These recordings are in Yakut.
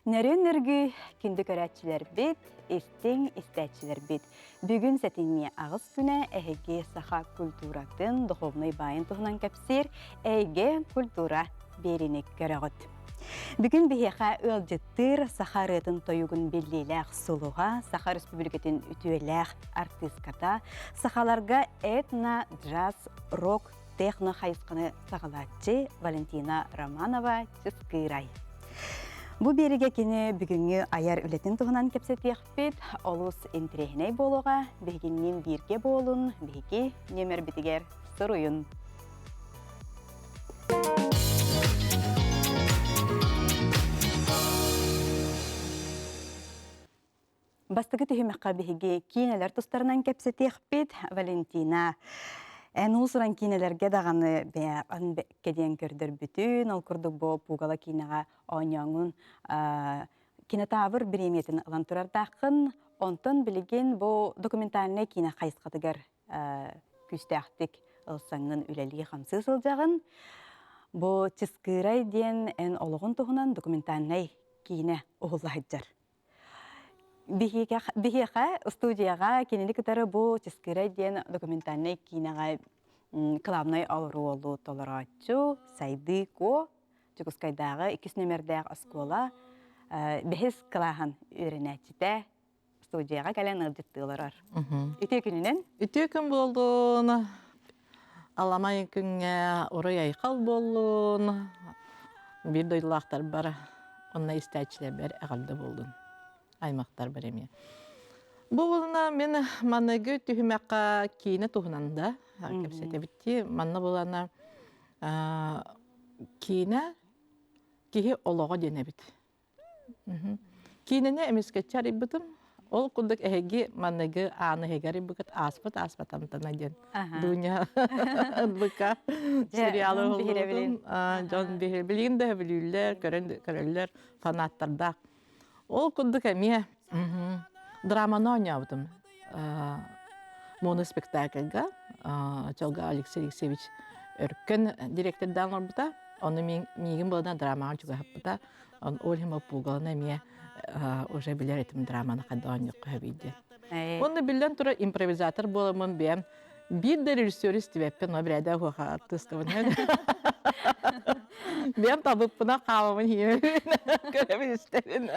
Нөрүөн нөргүй күндү көрөөччүлэрбит, истиҥ истээччилэрбит. Бүгүн сэтинньи аҕыс күнэ эһиги саха культуратын, духовнай баайын туһунан кэпсиир Эйгэ культура биэриини көрөҕүт. Бүгүн биһиэхэ ыалдьыттыыр саха ырыатын тойугун биллиилээх сулуһа, Саха Өрөспүүбүлүкэтин үтүөлээх артыыската, сахаларга этно, джаз, рок, техно хайысханы саҕалааччы Валентина Романова Чыскыырай. Бу биэригэ кини бүгүҥҥү айар үлэтин туһунан кэпсэтиэхпит. Олус интэриэһинэй буолуоҕа. Биһигинниин бииргэ буолун, биһиги нүөмэрбитигэр суруйун. Бастакы түһүмэххэ биһиги киинэлэр тустарынан кэпсэтиэхпит. Валентина, эн уус-уран киинэлэргэ даҕаны бэйэҕин бэккэ диэн көрдөрбүтүн, ол курдук бу Пугало киинэҕэ оонньооҥҥун кинотавр бириэмийэтин ылан турардааххын. Онтон билигин бу документальнай киинэ хайысхатыгар күүстээхтик ылсаҥҥын үлэлии-хамсыы сылдьаҕын. Бу Чыскыырай диэн эн олоҕун туһунан документальнай киинэ уһулла сылдьар. Биһиэхэ студияҕа кинини кытары бу Чыскыырай диэн документальнай киинэҕэ кылаабынай оруолу толорооччу Сайдыы Куо Дьокуускайдааҕы иккис нүөмэрдээх оскуола бэһис кылааһын үөрэнээччитэ студияҕа кэлэн ыалдьыттыы олорор. Үтүө күнүнэн. Үтүө күн буоллун. Аламай күҥҥэ уруй-айхал буоллун. Биир дойдулаахтарбар, онно истээччилэрбэр эҕэрдэ буоллун. Аймахтарбар эмиэ. Бу булна мин маныгы түһүмэххэ киинэ туһунан да кэпсэтэбит. Манна булана киинэ киһи олоҕо диэн эбит. Киинэни эмискэччи арыйбытым. Ол курдук эһиги манныгы ааны эһиги арыйбыкыт ааспыт ааспат амтана диэн Дуня НБК сериалы уһуллубутун дьон билигин да сөбүлүүллэр, көрөн көрөллөр, фанаттардаах. Ол курдук эмиэ драманы оонньообутум. Моноспектакльга Чолга Алексей Алексеевич Өркөн директордаан олорбута. Ону миигин буолан драмаҕа чугаһаппыта. Ольга Пугалана эмиэ уже билэр этим драманы хайда оонньуохха сөбүй диэн. Уонна биллэн турар импровизатор буоламмын бэйэм биир да режиссер истибэппин, но бирээдэ уһуоха артыыскабын. Бэйэм табыппына хаамабын хийэбин, көрөбүн истэбин,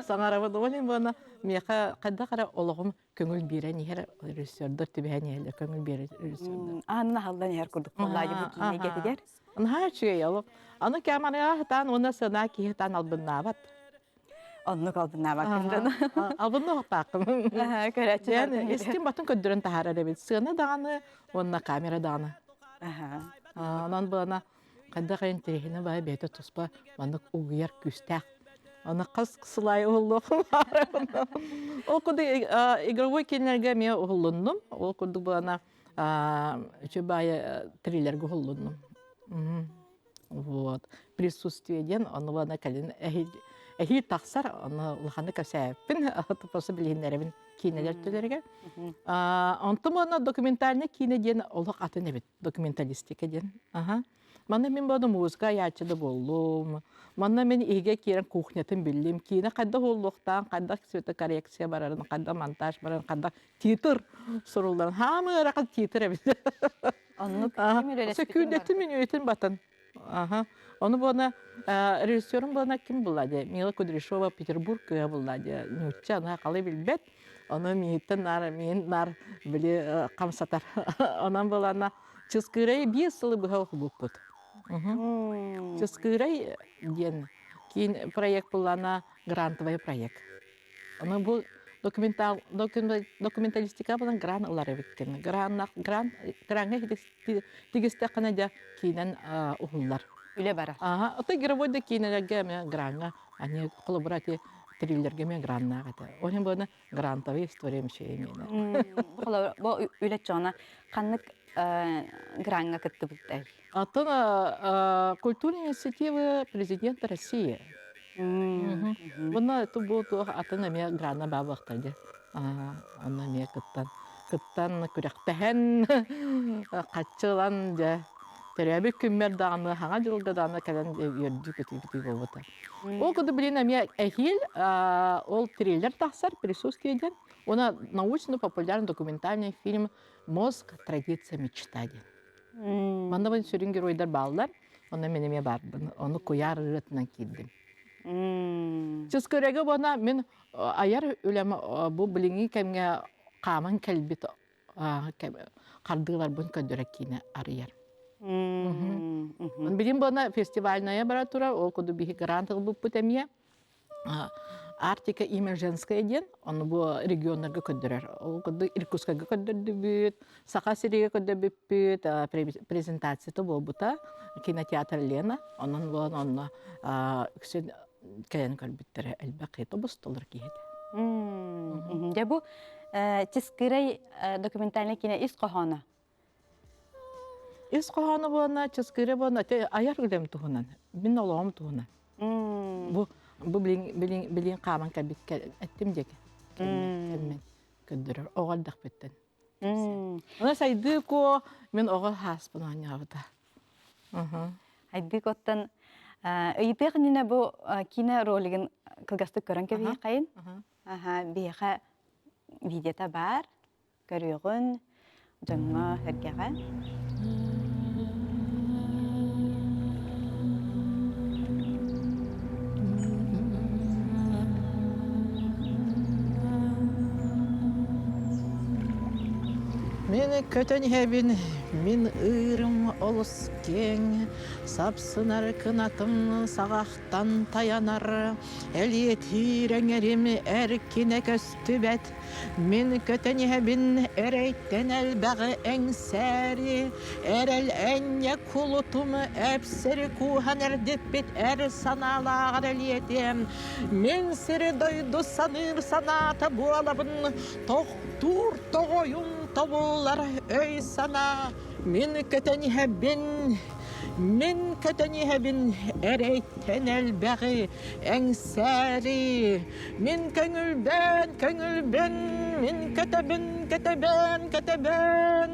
саҥарабын. Ол иһин буолна миэхэ хайдах эрэ олоҕум көҥүл биэрэн иһэр режиссердар түбэһэн иһэллэр көҥүл биэрэр режиссердар. Аанын аһыллан иһэр курдук буоллаайы бу киинэ эйгэтигэр. Наһаа үчүгэй олох. Аны кэманыга сатаан уонна сана киһи сатаан албыннаабат. Оннук албыннаабаккын дьон. Албынныахтааххын. Көрөөччүлэр. Искин батын көрдөрөн таһаарар эбит. Сыана даҕаны уонна камера даҕаны. Онон буона Хайдах интэриэһинэ баай бэйэтэ туспа маннык угуйар күүстээх. Аны хас сылай уһуллуохум Ол курдук игровой киинэлэргэ эмиэ уһуллуннум. Ол курдук буолана үчүгэй баайы триллергэ уһуллуннум. Вот. Присутствие диэн ону буолана кэлин эһиил тахсар, ону улаханнык кэпсээппин, просто билиһиннэрэбин киинэлэр төлөрүгэр. Онтум уонна документальный киинэ диэн олох атын эбит. Документалистика диэн. Аха. Манна мин буоду музыка айааччы да буоллум. Манна мин иһигэ киирэн кухнятын биллим. Киинэ хайдах уоллуохтаан, хайдах цветокоррекция барарын, хайдах монтаж барарын, хайдах титр сурулларын. Хаамы ыарахан титр эбит. Оннук Сөкүүндэтин мүнүүтүн батан. Аха. Ону буона режиссерум буона ким булла дии? Мила Кудряшова Петербург кыыһа булла дии. Нуучча аны халы билбэт. Ону мииттэн наар миин наар били хамсатар. Онон булана Чыскыырай биир сылы быһа уһулбуппут. Чыскыырай диэн киин проект буллана грантовый проект. Ону бу документал документалистика булан грант ылар эбиккин. Грант граҥҥа тигистэххинэ дьэ киинэн уһуллар. Үлэ барар. Аха, ото игровой да киинэлэргэ эмиэ граҥҥа они холобура ити триллергэ эмиэ граннаах этэ. Ол иһин буолна грантовый история мишея Холобура, бу үлэ чоҕуна ханнык граҥҥа кыттыбыттай? Оттон культурные инициативы президента России. Уонна бу туох атын эмиэ грана баабыахтар дии. Онно эмиэ кыттан кыттан күрэхтэһэн хаччы ылан дьэ төрөөбүт күммэр даҕаны хаҥа дьылга даҕаны кэлэн үөрдүү көтүү буолбута. Ол курдук билин эмиэ эһиил ол триллер тахсар «Присутствие» диэн. Уонна научно-популярный документальный фильм «Мозг. Традиция. Мечта» диэн. Манна бу сүрүн геройдар бааллар. Онно мин эмиэ баарбын. Ону куйаар ырыатынан киирдим. Чыскырэгэ буона мин айар үлэм бу билиҥҥи кэмҥэ хааман кэлбит хардыыларбын көрдөрөр киинэ арыйар. Билим буона фестивальная бара турар, ол курдук биһи грант ылбыппыт эмиэ. Арктика имя женское диэн, ону бу регионнарга көрдөрөр. Ол курдук Иркутскайга көрдөрдүбүт, Саха сиригэр көрдөрбүппүт, презентацията буолбута кинотеатр Лена. Онон буолан онно үксүн кэлэн көрбүттэрэ элбэх киһи тобус-толору киһи этэ. Дьэ бу Чыскырай документальнай киинэ ис хоһооно. Ис хоһооно буолна, Чыскырай буолна, айар үлэм туһунан, мин олоҕум туһунан. Бу бу билин билин билин хааман кэлбит эттим диэки. Кэммин көрдөрөр оҕо элбэхпиттэн. Она сайдыы куо мин оҕо хааспын оонньообута. Айдык оттон ыйытыах иннинэ бу киинэ ролигын кылгастык көрөн кэбиһиэххэйин. Биһиэхэ видеота баар. Көрүөҕүн дьоҥҥо сэргэҕэ. Мин көтөн иһэбин, мин ыырым олус киэҥ, сапсынар кынатым саҕахтан тайанар, элиэтиир эҥэрим эркинэ көстүбэт, мин көтөн иһэбин эрэйтэн элбэҕи эҥсээри, эрэл энньэ кулутум эпсэри кууһан эрдиппит эр санаалааҕар элиэтиэм, мин сири-дойду саныыр санаата буолабын, Тохтуур тоҕойум тобуллар өй-санаа, мин көтөн иһэбин, мин көтөн иһэбин эрэйтэн элбэҕи эҥсээри, мин көҥүлбэн, көҥүлбүн, мин көтөбүн, көтөбөн, көтөбөн.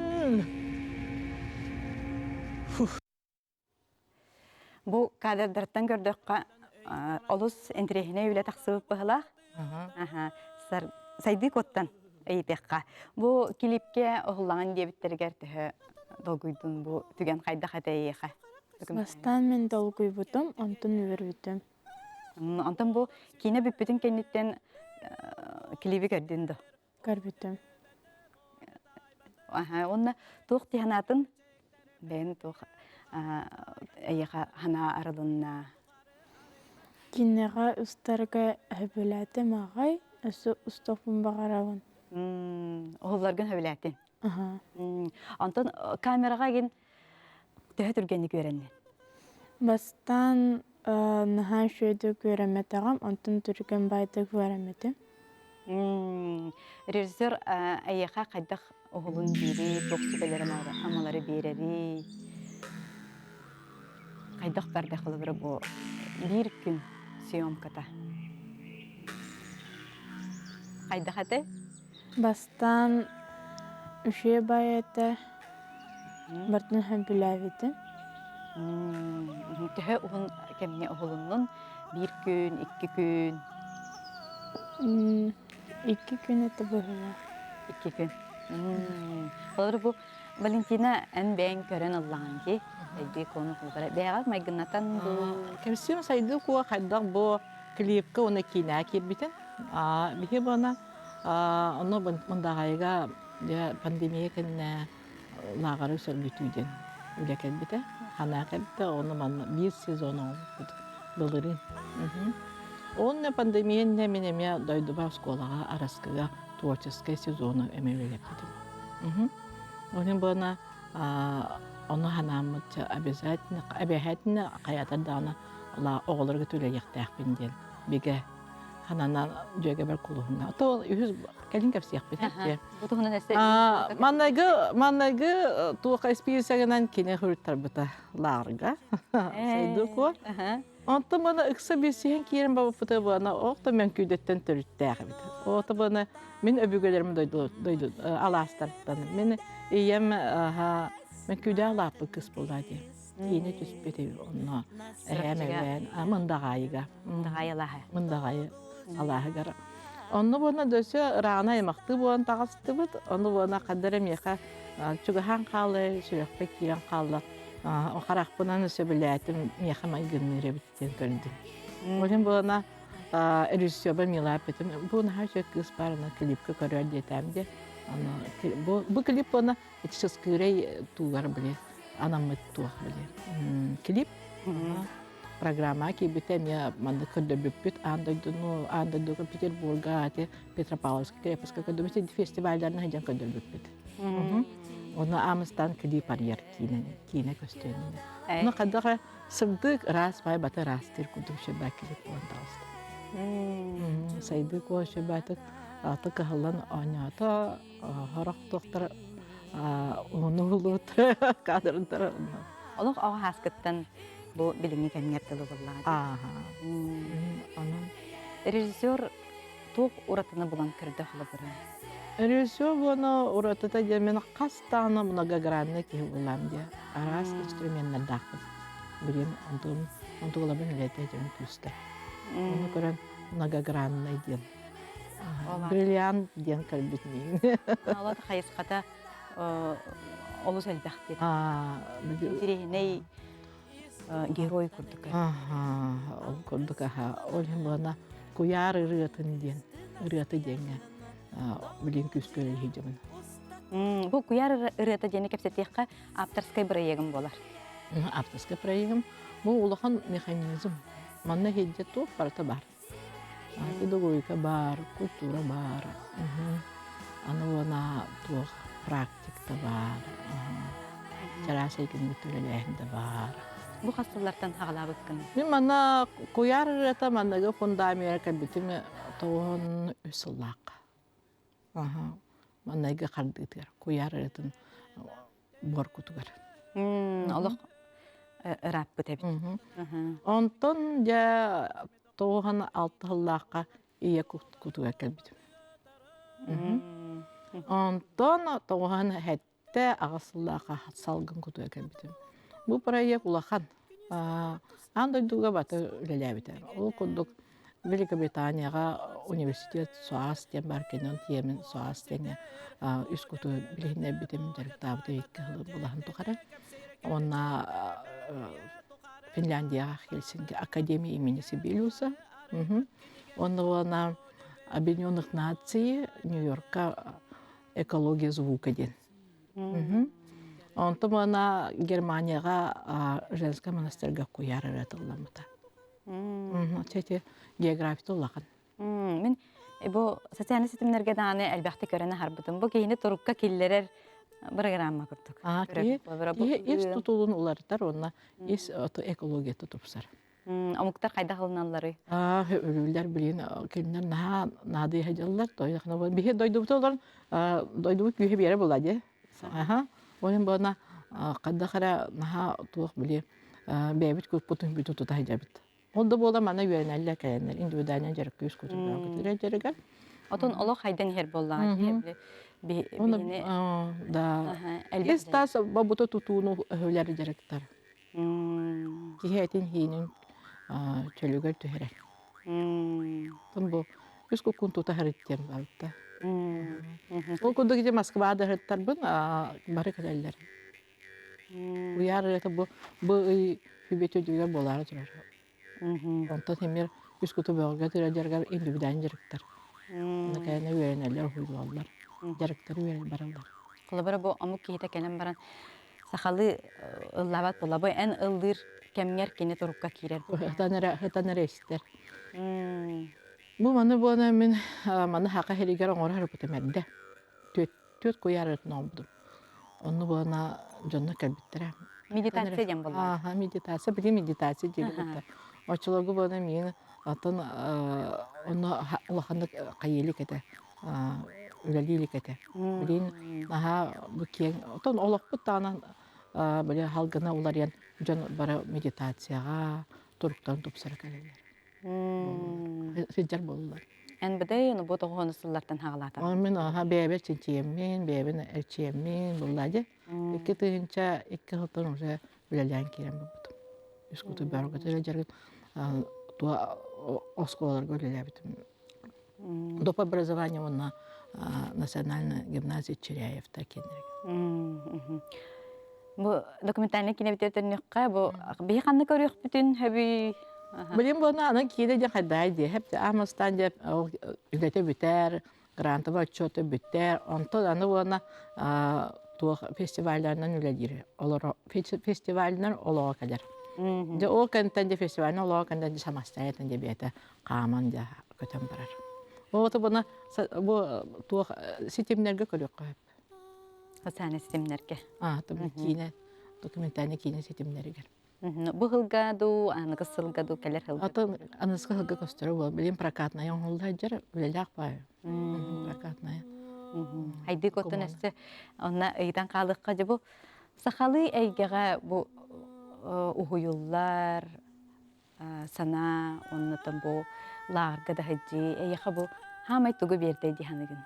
Бу кадрдартан көрдөххө, олус интэриэһинэй үлэ тахсыбыт быһылаах. Сайдыы куоттан ыйытыахха. Бу клипкэ уһуллаҕын диэбиттэригэр төһө долгуйдун бу түгэн хайдах этэ эйиэхэ? Бастаан мин долгуйбутум, онтон үөрбүтүм. Онтон бу киинэ бүппүтүн кэнниттэн клиби көрдүн дуо? Көрбүтүм. Аха, уонна туох дии санаатын бэйэн туох эйиэхэ санаа арылынна? Киниэхэ устарга сөбүлээтим аҕай, өссө устуохпун баҕарабын. Уһулларгын сөбүлээтин. Аха. Онтон камераҕа игин төһө түргэнник үөрэннин? Бастаан наһаа үчүгэйдик үөрэммэтэҕим, онтон түргэн баайдык үөрэммитим. Режиссер эйиэхэ хайдах уһулун биэрий, туох сүбэлэри амалары биэрэрий? Хайдах барда холобура бу биир күн съемката? Хайдах этэй? Бастаан үчүгэй баайы этэ, барытын сөбүлээбитим. Төһө уһун кэмҥэ уһулуннун? Биир күн, икки күн? Икки күн этэ быһыылаах. Икки күн. Холобура бу Валентина эн бэйэҥ көрөн ыллаҕыҥ дии, өйдүү куону холобура бэйэҕэр майгыннатан дуу? Кэпсиэм сайдыы куо хайдах бу клипка уонна киинэҕэ киирбитин. Биһи буона онно Мындаҕайыга дьэ пандемия кэннэ лааҕыры сөргүтүү диэн үлэ кэлбитэ. Ханаа кэлбитэ, ону манна биир сезон оҥорбуппут былырыын. Уонна пандемия иннинэ мин эмиэ дойдубар оскуолаҕа Араскыга творческай сезону эмиэ үлэлэппитим. Онон буона ону ханааммыт обязательно обязательно хайатар даҕаны оҕолорго үлэлиэхтээхпин диэн бигэ хананан дьүөгэбэр кулуһунна. То үһүс кэлин кэпсиэхпит этэ. Бу туһунан эссе Маннайгы маннайгы туоха испиисэгинэн кини хуруттарбыта лаарга. Сайдыку. Онтон маны ыкса билсиһэн киирэн бабыппыта буона оохто мөҥкүйдэттэн төрүттээх эбит. Оото буона мин өбүгэлэрим дойду дойду алаастартан. Мин ийэм мөҥкүйдэ алааппыт кыс буолла дии. Киинэ түспүт онно эһээм эбээн Мындаҕаайыга. Мындаҕаайы алааһа. Мындаҕаайы алааһыгар. Онно буона дөссө ыраана аймахтыы буолан таҕыстыбыт. Ону буона ханна эрэ миэхэ чугаһаан хаалла, сүрэхпэр киирэн хаалла. Харахпынан сөбүлээтим, миэхэ майгынныыр эбит диэн көрдүм. Ол буолана режиссербар Мила эппитим, бу наһаа үчүгэй кыыс баар, аны клипкэ көрөөр диэтэм диэ. Аны бу, бу клип уонна Чыскыырай туугар били анаммыт туох били клип программа киирбитэ эмиэ маннык көрдөрбүппүт аан дойдуну аан дойдуга Петербурга ати Петропавловскай крепостка көрдөрбүт фестивальдарына сылдьан көрдөрбүппүт. Онно аамыстаан клип арыйар киинэ киинэ көстүөннэ. Ону хайдах сырдык ыраас бай баты ыраастыыр курдук сүрбэ клип буолан таҕыста. Сайдыы куо сүрбээтик аты кыһыллан оонньоото Сорох туохтар уһуну булуут кадрдара Олох оҕо ааскыттан бу билиҥҥи кэмҥэр дылы буоллаҕа. Ааха. Онон Режиссер туох уратыны булан көрдө холобура? Режиссер буона уратыта диэн мин хас даҕаны многогранный киһи буоллаам диye. Араас инструменнардаахпын. Билим онтун онтугулабын үлэтэ дьон күүскэ. Ону көрөн многогранный диэн Бриллиант диэн көрбүт миигин. Олот хайысхата олус элбэх диэн. Интириэһинэй герой курдук. Ол курдук аха. Ол иһин буолана куйаар ырыатын диэн ырыата диэҥҥэ билин күүскэ үлэлиһдьэбин. Бу куйаар ырыата диэни кэпсэтиэххэ авторскай проегым буолар. Авторскай проегым бу улахан механизм. Манна иһирдьэ туох барыта баар. Педагогика баар, культура баар, аны уонна туох практик да баар, чараас эйгэнньик үлэлээһин да баар. Бу хас сыллартан саҕалаабыккын? Мин манна куйаар ырыата манныгы фундамера кэлбитим 93 сыллаахха. Маннайгы хардыытыгар куйаар ырыатын буоркутугар. Олох ырааппыт эбит. Онтон дьэ 96 сыллаахха ийэ кутугар кэлбитим. Онтон 97 аҕыс сыллаахха салгын кутугар кэлбитим. Бу проект улахан. Аан дойдуга баты үлэлээбитэ. Ол курдук Великобританияҕа университет СОАС диэн баар кэнэн тиэмин СОАС диэҥҥэ үс куту билиһиннэрбитим, дьарыктаабытым икки сыл былаһын тухары. Уонна Финляндияҕа Хельсинки Академия имени Сибелиуса. Уонна уонна Объединенных Наций Нью-Йоркка экология звука диэн. Онтон уонна Германияҕа женскай монастырга куйаар эрэ тылламмыта. Ити географията улахан. Мин бу социальнай ситимнэргэ даҕаны элбэхтик көрөн аһарбытым. Бу киһини турукка киллэрэр программа курдук. Киһи ис тутулун уларытар уонна ис экологията тупсар. Омуктар хайдах ылыналларый? Өлүүлэр билин кинилэр наһаа наадыйа сылдьаллар. Биһи дойдубут олорон дойдубут күүһэ биэрэ була дии. Ол иһин буолна хайдах эрэ наһаа туох били бэйэбит куппутун бүтүн тута сылдьабыт. Ол да буола манна үөрэнэллэр кэлэннэр индивидуальнай дьарык күүс кутун дьарыгар. Отон олох хайдан иһэр буоллаҕа биһини да ис тас бобута тутууну өһүлэр дьарыктар. Киһи этин иинин чөлүгэр түһэрэр. Тон бу үс куккун тута сырыттыам балта. Ол курдук ити Москвада сырыттарбын бары кэлэллэр. Уйаар ырыата бу бу ый хүбүтү үрдүгэр буолаары турар. Онтон эмиэ үс куту бөҕөргө дьарыгар индивидуальный дьарыктар. Накаянна үөрэнэллэр, уһуйулаллар. Дьарыктары үөрэн бараллар. Холобура бу омук киһитэ кэлэн баран сахалыы ыллаабат буолла. Бу эн ыллыыр кэмҥэр кини турукка киирэр. Хытан эрэ хытан эрэ истэр. Бу маны буона мин маны хака сиригэр оҥорор бутум эрдэ. Түөрт куйаар ырытын оҥорбутум. Онну буона дьонно кэлбиттэрэ. Медитация диэн буолла. Аха, медитация, били медитация диэри кытта. Оччолорго буона миин оттон онно улаханнык хайыылык этэ, үлэлиилик этэ. Билин наһаа бу киэҥ, оттон олохпут даҕаны били халгына уларыйан дьон бары медитацияҕа туруктарын тупсара кэлэллэр. Сылдьар буоллулар. НБД ну бу тоҕуһуну сыллартан хаҕалаата. Мин аха бэйэбэр чинчийэммин, бэйэбин эрчийэммин булла дии. 2002 сылтан уже. үлэлээн киирэн барбытым. Искусство бөҕөргөтөр дьарыгын туа оскуолаларга үлэлээбитим. Доп образование уонна национальная гимназия Чиряевта кинилэргэ. Бу документальный кинэбитэ төннүөххэ бу биһи ханна көрүөхпүтүн хөбүй Билим буона анан киинэ дьэ хайдаай дии хэп аамастаан дьэ үлэтэ бүтэр грантовый отчета бүттэр онтон аны уонна туох фестивалларынан үлэлиир олоро фестивалынан олоҕо кэлэр дьэ ол кэнтэн дьэ фестивальнай олоҕо кэнтэн дьэ самостоятельно дьэ бэйэтэ хааман дьэ көтөн барар ол буна бу туох ситимнэргэ көрүөххэ сөп социальнай ситимнэргэ а киинэ документальный киинэ ситимнэригэр Бу сылга дуу, аныгы сылга дуу кэлэр сылга. Атын аныгы сылга көстөрө буол. Билин прокатная оҥоһулла сылдьар, үлэлээх баайы. Прокатная. Хайдыы коттон өссө онно ыйытан хаалыахха дьэ бу сахалыы эйгэҕэ бу уһуйуллар санаа оннотон бу лааҕырга да сылдьыы эйиэхэ бу хаамай тугу биэрдэй дии саныгын?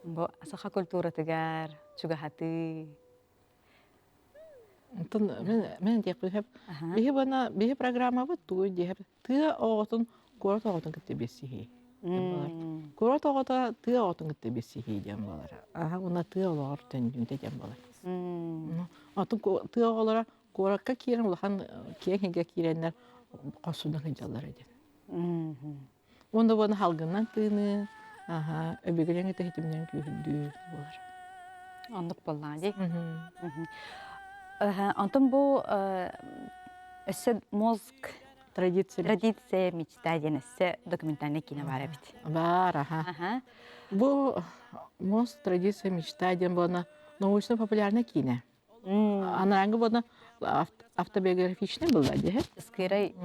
Бу саха культуратыгар чугаһатыы. Онтон мен мен диэхпин сөп. Биһи бана биһи программабыт тугуй диэхэр тыа оҕотун куорат оҕотун кытта билсиһии диэн буолар. Куорат оҕото тыа оҕотун кытта билсиһии диэн буолар. Аха уонна тыа олоҕор төннүүтэ диэн буолар. Оттон тыа оҕолоро куоракка киирэн улахан киэҥ иһигэ киирэннэр хорсуннук сылдьаллар диэн. Уонна уонна халгынан тыыныы, аха, өбүгэлэриҥ тэһитимнэрин күүһүрдүү буолар. Оннук буоллаҕа дии. Онтон бу өссө мозг Традиция. Традиция мечта диэн өссө документальный киинэ баар эбит. Баар, аха. Бу мозг традиция мечта диэн буолна научно-популярный киинэ. Анарааҥҥы буолна автобиографичный была дии. Ыскыырай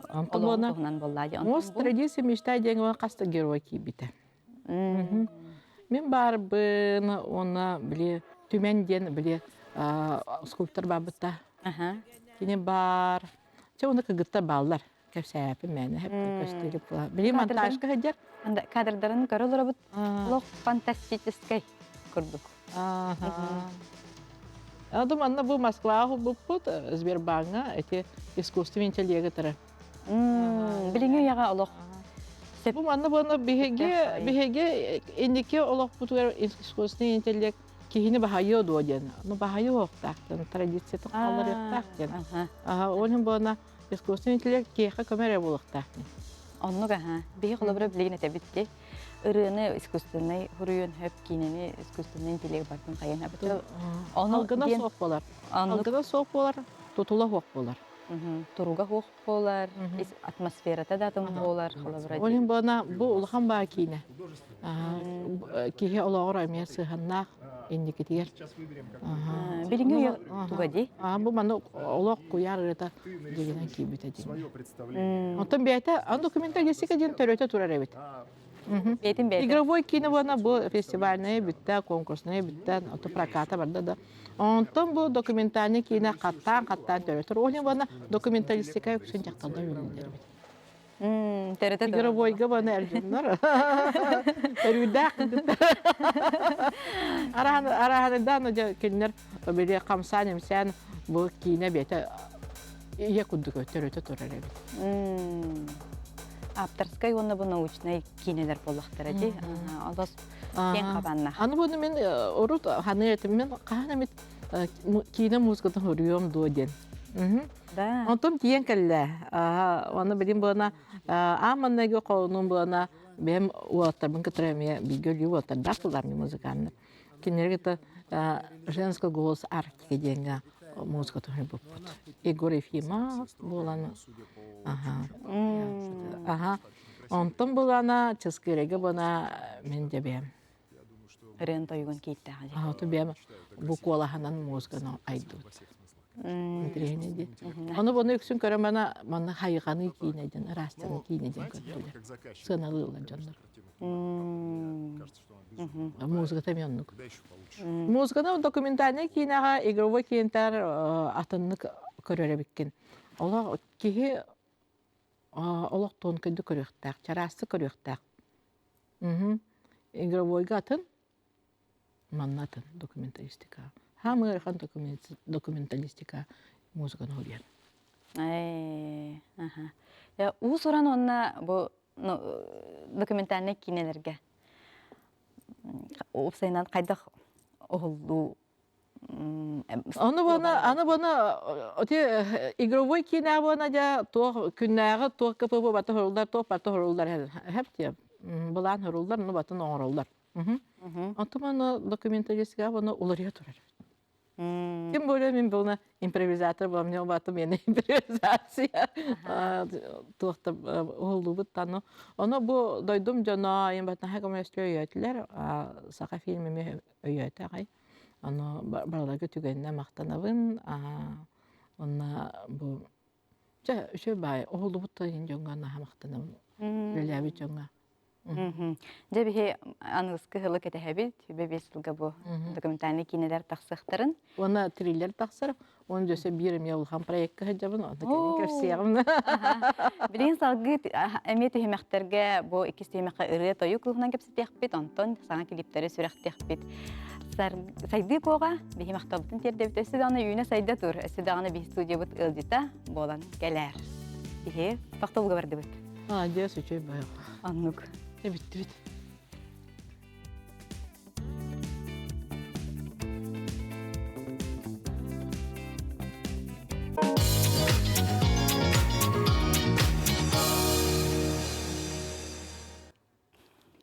олоҕун туһунан буолла дии. Мозг традиция мечта диэн хас да герой киирбитэ. Мин баарбын уонна били Түмэн диэн били скульптор баарбыта. Кини баар. Чэ уонна кыргыттар бааллар. Кэпсээппин мээнэ көстүүлүк Били монтажка сылдьар. Кадрдарын көрө олоробут. Олох фантастическай курдук. Ады манна бу Москваҕа булбуппут Сбербааҥҥа эти искусственный интеллект тара. Билиҥҥи үйэҕэ олох Бу манна буолна биһиги биһиги инники олохпутугар искусственный интеллект киһини баһайыа дуо диэн. Ну баһайыа диэн традициятын хаалларыахтаах диэн. Ол иһин буолна искусственный интеллект киһиэхэ көмө эрэ буолуохтаах диэн. Оннук аха. Биһи холобура билигин этэбит ди. Ырыаны искусственный хуруйун хөп киинэни искусственный интеллект бартын хайан абыты. Ону Алгына суох болар. Алгына суох болар, тутула суох болар. Туруга суох буолар, атмосферата да атын буолар, холобура. Ол иһин буона бу улахан баа киинэ. Киһи олоҕор эмиэ сыһаннаах инникитигэр. Билиҥҥи үйэ туга дии? Бу маны олох куйаар ырыта дигинэн киирбитэ диэн. Оттон бэйэтэ ан документалистика диэн төрөтө турар эбит. Бэйтин бэйэтэ. Игровой киинэ буона бу фестивальная бүттэ, конкурсная бүттэ, ото проката барда да. Онтон бу документальный киинэ хаттаан-хаттаан төрөтөр. Ол иһин буона документалистика үксүн дьахталлар үлэлииллэр эбит. Төрөтө Игровойга буона эр дьоннор. Өрүүдээх Арахан арахан дьэ кинилэр били хамсаан-имсээн бу киинэ бэйэтэ ийэ курдук төрөтө турар эбит. Авторскай уонна бу научнай киинэлэр буоллахтара дии. Олос киэҥ хабааннаах. Аны буну мин урут ханыыр этим мин хаһан эмит киинэ музыкатын хоруйуом дуо диэн. Да. Онтон тиийэн кэллэ. Аны билим буона аан маннайгы холонум буона бэйэм уолаттарбын кытары эмиэ бииргэ өлүү уолаттардаах буолларым музыканнар. Кинилэри кытта женский голос Арктики диэҥҥэ музыка туһуйбуппут. Егор Ефимов буолан аха аха онтон булана Чыскыырайга буона мин дьэбиэм. Ырыан тойугун кииттээх дии. Ото биэм бу куолаһынан музыканы айдыбыт. Интириэһинэй дии. Ону буну үксүн көрөн мана манна хайҕаныы киинэ диэн, ыраастаны киинэ диэн көрдүлэр. Сыаналыыллар дьоннор. Музыката эмиэ оннук. Музыканы документальнай киинэҕэ игровой киинтэр атыннык көрөр эбиккин. Олох киһи олох тонкойдук көрүөхтээх, чараастык көрүөхтээх. Игровойга атын. Манна атын документалистика. Хаамыы ыарахан документалистика музыканы уруйар. Уус-уран уонна бу документальнай киинэлэргэ уопсайынан хайдах уһуллуу Аны буона, аны буона оти игровой киинэ буона дьэ туох күннээҕи туох КПП бата хоруллар, туох барта хоруллар хэп диye былаан хоруллар, ну батын оҥороллор. Онтум аны документалистика буона уларыйа турар. Тем более мин буона импровизатор буолам, не бата мені импровизация туохта уһуллубут тану. Ону бу дойдум дьоно айын батнаха көмөлөстүө өйөөтүлэр, саха фильмими өйөөтө аҕай. Ону барыларга түгэнинэ махтанабын. Онно бу чэ үчүгэй баай уһуллубут да иһин дьоҥҥо наһаа махтанабын. Үлэлээбит дьоҥҥо. Дьэ биһи аныгыскы сылы кэтэһэбит. Сүбэ биэс сылга бу документальнай киинэлэр тахсыахтарын. Уонна триллер тахсар. Уон дьөсө биир эмиэ улахан проекка сылдьабын, онно кэлин кэпсиэҕим. Билигин салгыы эмиэ түһүмэхтэргэ бу иккис түһүмэххэ ырыа-тойук туһунан кэпсэтиэхпит, онтон саҥа клиптэри сүрэхтиэхпит. Сайдыы куоҕа биһи махталбытын тиэрдэбит. Өссө даҕаны үүнэ сайда тур, өссө даҕаны биһи студиябыт ыалдьыта буолан кэлээр. Биһи тохтобулга бардыбыт. Молодец, үчүгэй байах. Оннук. Эбиттибит.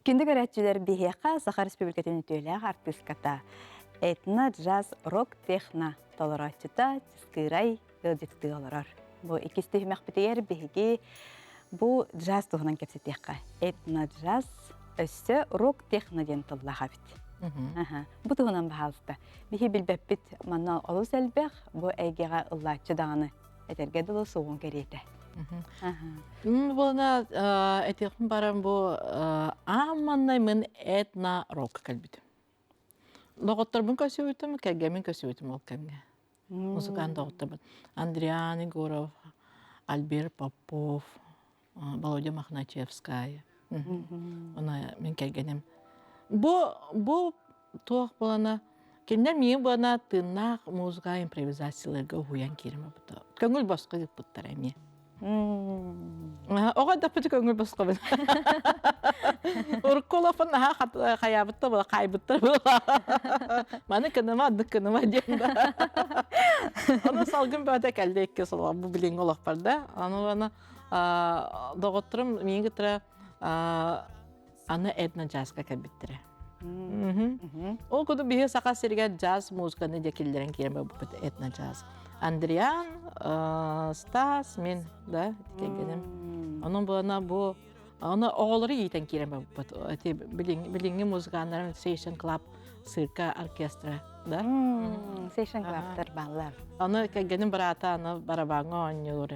Күндү көрөөччүлэр биһиэхэ Саха Республикатын үтүөлээх артыыската этно, джаз, рок, техно толорооччута Чыскыырай ыалдьыттыы олорор. Бу иккис түһүмэхпитигэр биһиги бу джаз туһунан кэпсэтиэххэ. Этно-джаз өссө рок-техно диэн тыллаах эбит. Бу туһунан баһаалыста. Биһи билбэппит манна олус элбэх, бу эйгэҕэ ыллааччы даҕаны этэргэ дылы суоҕун кэриэтэ. Буолна этиэхпин баран бу аан маннай мин этно-рок кэлбитим. Доҕотторбун көрсүбүтүм, кэргэммин көрсүбүтүм ол кэмҥэ. Музыкант доҕотторбут Андриан Егоров, Альберт Попов, Володя Мохначевская. Она мин кэргэним. Бу бу туох буолана кинилэр миигин буолана тыыннаах музыка импровизацияларга уһуйан киирим бута. Көҥүл босхо ыыппыттара эмиэ. Оҕо эрдэхпит көҥүл босхобун. Урукку олохпун наһаа хайаабыттар була, хаайбыттар була. Маны кыныма, аддык кыныма диэн да. Ону салгын бөҕөтө кэллэ икки сыл бу билиҥҥи олохпор да. Аны аны доҕотторум миигин кытары аны этно-джазка кэлбиттэрэ. Ол курдук биһиги Саха сиригэр джаз музыканы дьэ киллэрэн киирэн барбыппыт этно-джаз. Андриан, Стас, мин, да, кэргэним. Онон буолана бу ону оҕолору иитэн киирэн барбыппыт. Эти билиҥҥи музыканнарын Session Club цирка оркестра, да? Session Clubтар бааллар. Аны кэргэним быраата аны барабаҥҥа оонньуур.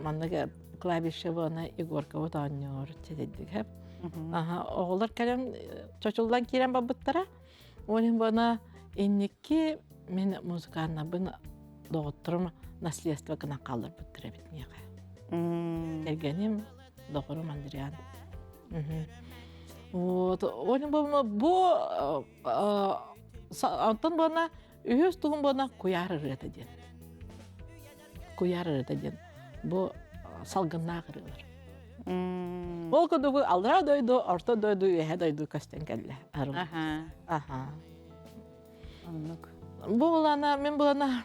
Маннык клавишеваны Егоркабыт оонньуур тедеддик Оҕолор кэлэн чочуллан киирэн барбыттара. Ол буона инникки мин музыканнабын доҕотторум наследство гынан хаалларбыттар эбит миэхэ. Кэргэним, доҕорум Андриан. Вот, ол бу онтон буона Үһүс туһум буона куйаар ырыата диэн. Куйаар ырыата диэн бу салгыннаах ырыалар. Ол курдук аллараа дойду, орто дойду, үөһэ дойду көстөн кэллэ. Аха. Оннук. Бу булана, мин булана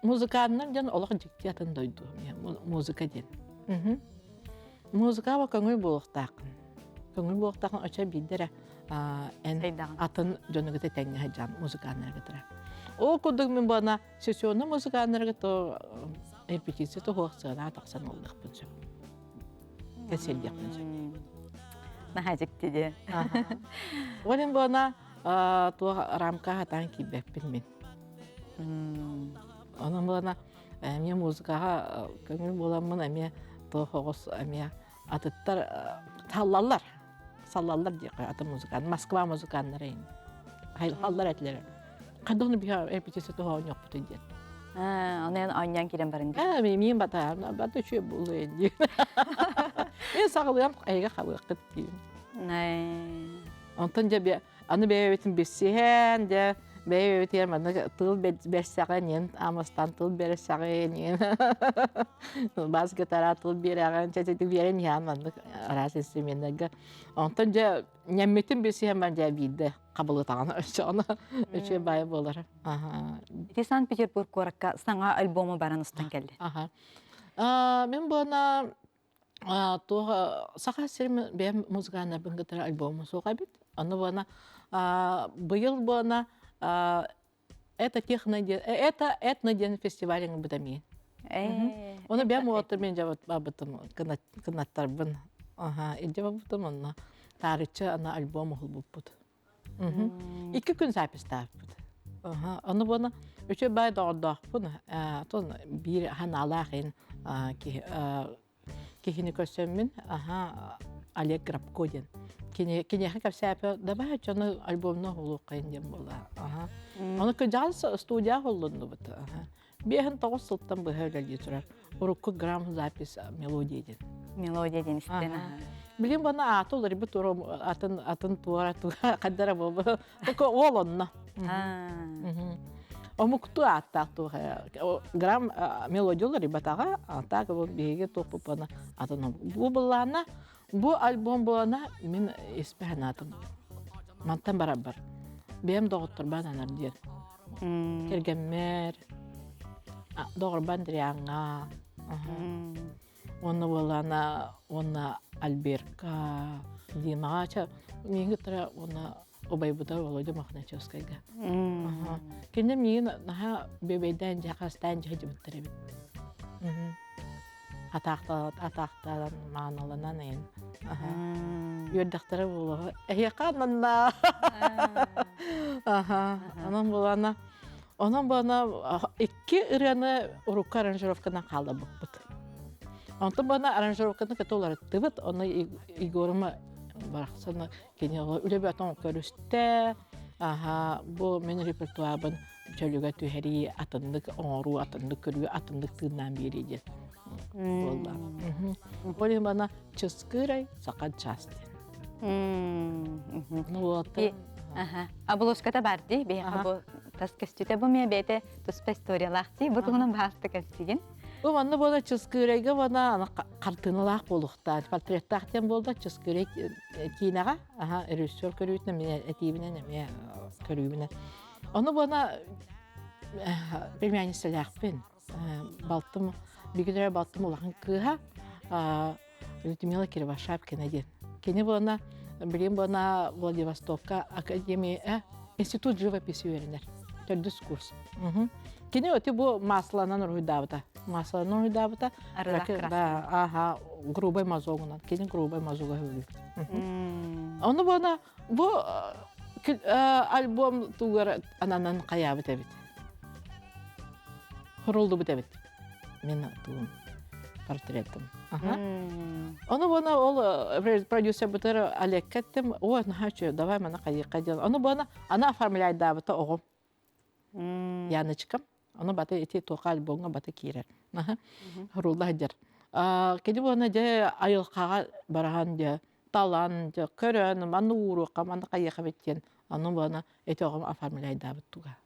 музыканнар диэн олох дьикти атын дойду. Музыка диэн. Музыкаба көҥүл буолуохтааххын. Көҥүл буолуохтааххын очо биирдэ эрэ эн атын дьону кытта тэҥҥэ сылдьан музыканнары кытары. Ол курдук мин буона сессионный музыканнары кытта репетиция туһуох сыана тахсан ыллыахпын сөп. Кэсиэлдиэхпин сөп. Наһаа дьикти дии. Ол иһин буона туох рамка хатаан киирбэппин мин. Онон буона эмиэ музыкаҕа көҥүл буоламмын эмиэ туох оҕус эмиэ атыттар саллаллар саллаллар диэххэ атын музыкант Москва музыканнара ин халлар этилэр хайдах биһа репетиция туһа оонньуохпутуй диэн Онон оонньоон киирэн баран дии. Миин батаа бата үчүгэй буолуо дии. Мен саҕалыам эйгэ хабыаххыт диим. Онтон дьэ аны бэйэбитин билсиһэн, дьэ бэйэбитигэр маннык тыл бэрсэҕин, иэн амастан тыл бэрсэҕин, иэн бас гитара тыл биэрэҕин, чэ биэрэн иһэн маннык араас инструменнарга. Онтон дьэ ньэммитин билсиһэн баран дьэ биирдэ хабылытаҕын өссө ону үчүгэй баайы буолар. Ити Санкт-Петербург куоракка саҥа альбому баран устан кэлли. Мин буона туох Саха сирин бэйэм музыканнарбын кытары альбомум суох эбит. Ону буона быйыл буона это техно это этно диэн фестиваль ыҥырбыта миин. Ону бэйэм уолаттар мен дьэ барбытым кынаттарбын илдьэ барбытым онно таарыччы ана альбом уһулбуппут. Икки күн записьтаабыппыт. Ону буона үчүгэй баай доҕордоохпун. Тон биир ханаалаах ин киһини көрсөммүн, аха Олег Грабко диэн. Кини киниэхэ кэпсээпэ давай дьону альбомна уһулуоххайын диэн буолла. Аха. Ону кыдьаҕас студия уһуллуннубут. Аха. 59 сылтан быһа үлэлии турар. Урукку грамм запись мелодия диэн. Мелодия диэн истэн. Билин бана ааты уларыйбыт атын атын туора хаддара буолбу. Только ол онно. Омуктуу ааттаах туох грамм мелодия уларыйбатаҕа, а так бу биһиги туохпуппана атын бу былаана Бу альбом буолана мин испэ санаатым. Мантан барарбар. Бэйэм доҕотторбор анар диэн. Кэргэммэр, доҕорбор Андриаҥҥа, уонна буолана уонна Альберка, Димаҕа ча миигин кытта уонна убайбытар Володя Мохначевскайга. Кинилэр миигин наһаа бүөбэйдээн дьэ хастаан дьэ эбит. Атаахтаан мааналанан эйин. Үөрдэхтэрэ буолуо. Эһиэхэ ананна. Аха. Онон буолана онон буолана икки ырыаны урукку аранжировканан хаалларбыппыт. Онтон буолана аранжировканы кытта уларыттыбыт. Ону Егорум барахсан кини үлэ бөтөн көрүстэ. Аха, бу мин репертуарбын чөлүгэр түһэрии, атыннык оҥоруу, атыннык көрүү, атыннык тыыннаан биэрии диэн буолла. Ол иһин бана чыскыырай саха час диэн. Ну вот. Обложката бар дии, биһиэхэ бу тас көстүүтэ бу миэ бэйэтэ туспа историялаах дии, бу туһунан баһаалыста кэпсиигин. Бу манна буола Чыскыырайга бана хартыыналаах буолуохтаах, портреттаах диэн буолла Чыскыырай киинэҕэ, аха режиссер көрүүтүнэн, мин этиибинэн эмиэ көрүүбүнэн. Ону буона племянницалаахпын. Балтым, бигилэрэ балтым улахан кыыһа Людмила Кривошапкина диэн. Кини буона билигин буона Владивостокка академия институт живописи үөрэнэр. Төрдүс курс. Кини оти бу масланан уруһуйдаабыта. Масланан уруһуйдаабыта. Да, ага, грубой мазогунан. Кини грубой мазога хөвлүү. Ону буона Бу альбом тугар ананан хайаабыт эбит. Хорулдубут эбит. Мин тугум портретым. Ону буона ол продюсер бутар Олекка эттим, о, наһаа үчүгэй, давай маны хайыахха диэн. Ону буона аны оформляйдаабыта оҕом. Яночкам. Ону баты ити туоха альбомҥа баты киирэр. Хорулла сылдьар. Кини буона дьэ айылҕаҕа бараһан дьэ талан дьэ көрөн манна ууруохха манна хайыаха эбит диэн ону буона ити оҕом оформляйдаабыт туга.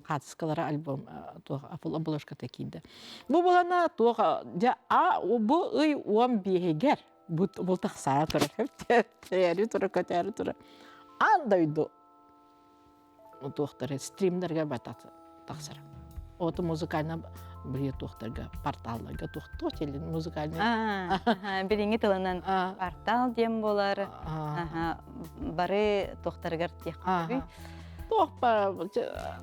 Хаатыскалара альбом туох обложката киирдэ. Бу буолана туох дьэ а бу ый 15-игэр бу тахсаара турар тээри турар көтөөрү турар аан дойду туохтары стримнэргэ тахсар. Ото музыкальный били туохтарга порталларга туох туох музыкальный билиҥҥи тылынан портал диэн буолар бары туохтарыгар тиэххэ туох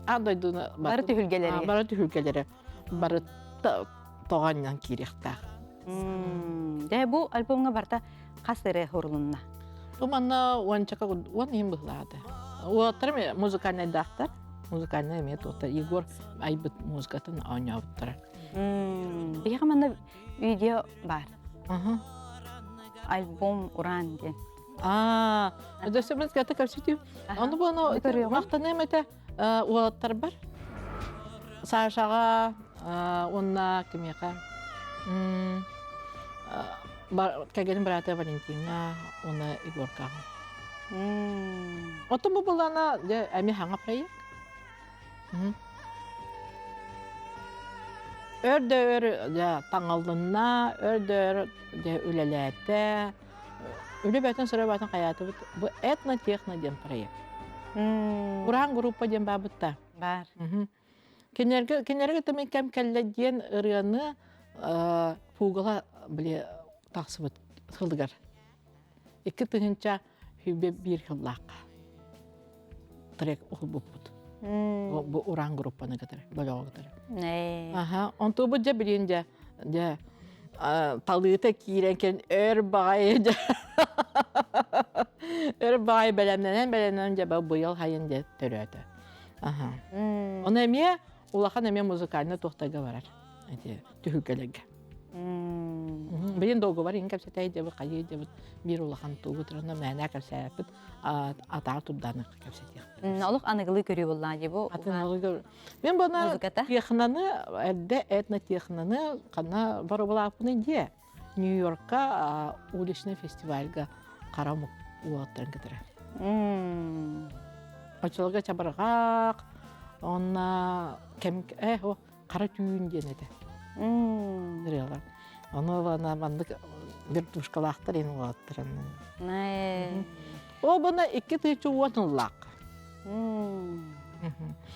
аан дойдуну бары түһүлгэлэри бары түһүлгэлэри бары тоҕонньон киириэхтээх дьэ бу альбомҥа барыта хас ырыа уһурулунна? Бу манна уончака уон иһин быһылаата. Уолаттар музыкальнайдаахтар. Музыкальнай эмиэ туохтар. Егор айбыт музыкатын оонньообуттара. Биһиэхэ манна видео баар. Альбом Уран диэн. Аа, өссө мен ката көрсүтүм. Ону буону махтаныам этэ уолаттарбар. Сашаҕа уонна кимиэхэ кэргэним быраата Валентиҥҥа уонна Егоркаҕа. Оттон бу былаана дьэ эмиэ хаҥа проект. Өр да өр дьэ таҥаллынна, өр да өр дьэ үлэлээтэ. Үлэ бөтөн сыра бөтөн хайаатыбыт. Бу этно-техно диэн проект. Ураан группа диэн баабытта. Бар. Кинилэргэ кинилэргэ тымын кэм кэллэ диэн ырыаны Фугала били тахсыбыт сылыгар. 2021 сыллаахха трек уһулбуппут. Бу уран группаны кытары, бөлөҕү кытары. Аха, онтубут дьэ билин дьэ дьэ талыыта киирэн кэлин өр баҕайы дьэ өр баҕайы бэлэмнэнэн бэлэмнэнэн дьэ быйыл хайын дьэ төрөөтө. Аха. Ону эмиэ улахан эмиэ музыкальный туохтарга барар. Эти түһүлгэлэргэ. Билин долгубар иҥ кэпсэтэй дебит, хайыы дебит биир улахан тугу турана мээнэ кэпсээппит атаар турдааны кэпсэтиэхпит. Олох аныгылыы көрүү буллаа дии бу. Атын аныгылыы Мен бана технаны эрдэ этнотехнаны ханна барыбылааппыны дие. Нью-Йоркка уличный фестивальга хара омук уолаттарын кытары. Оччолорго чабырҕах, онно кэм э хара түүн диэн этэ. Ырыалар. Ону ана маннык вертушкалаахтар ин уолаттар. Ол буна 2010 ыллаах.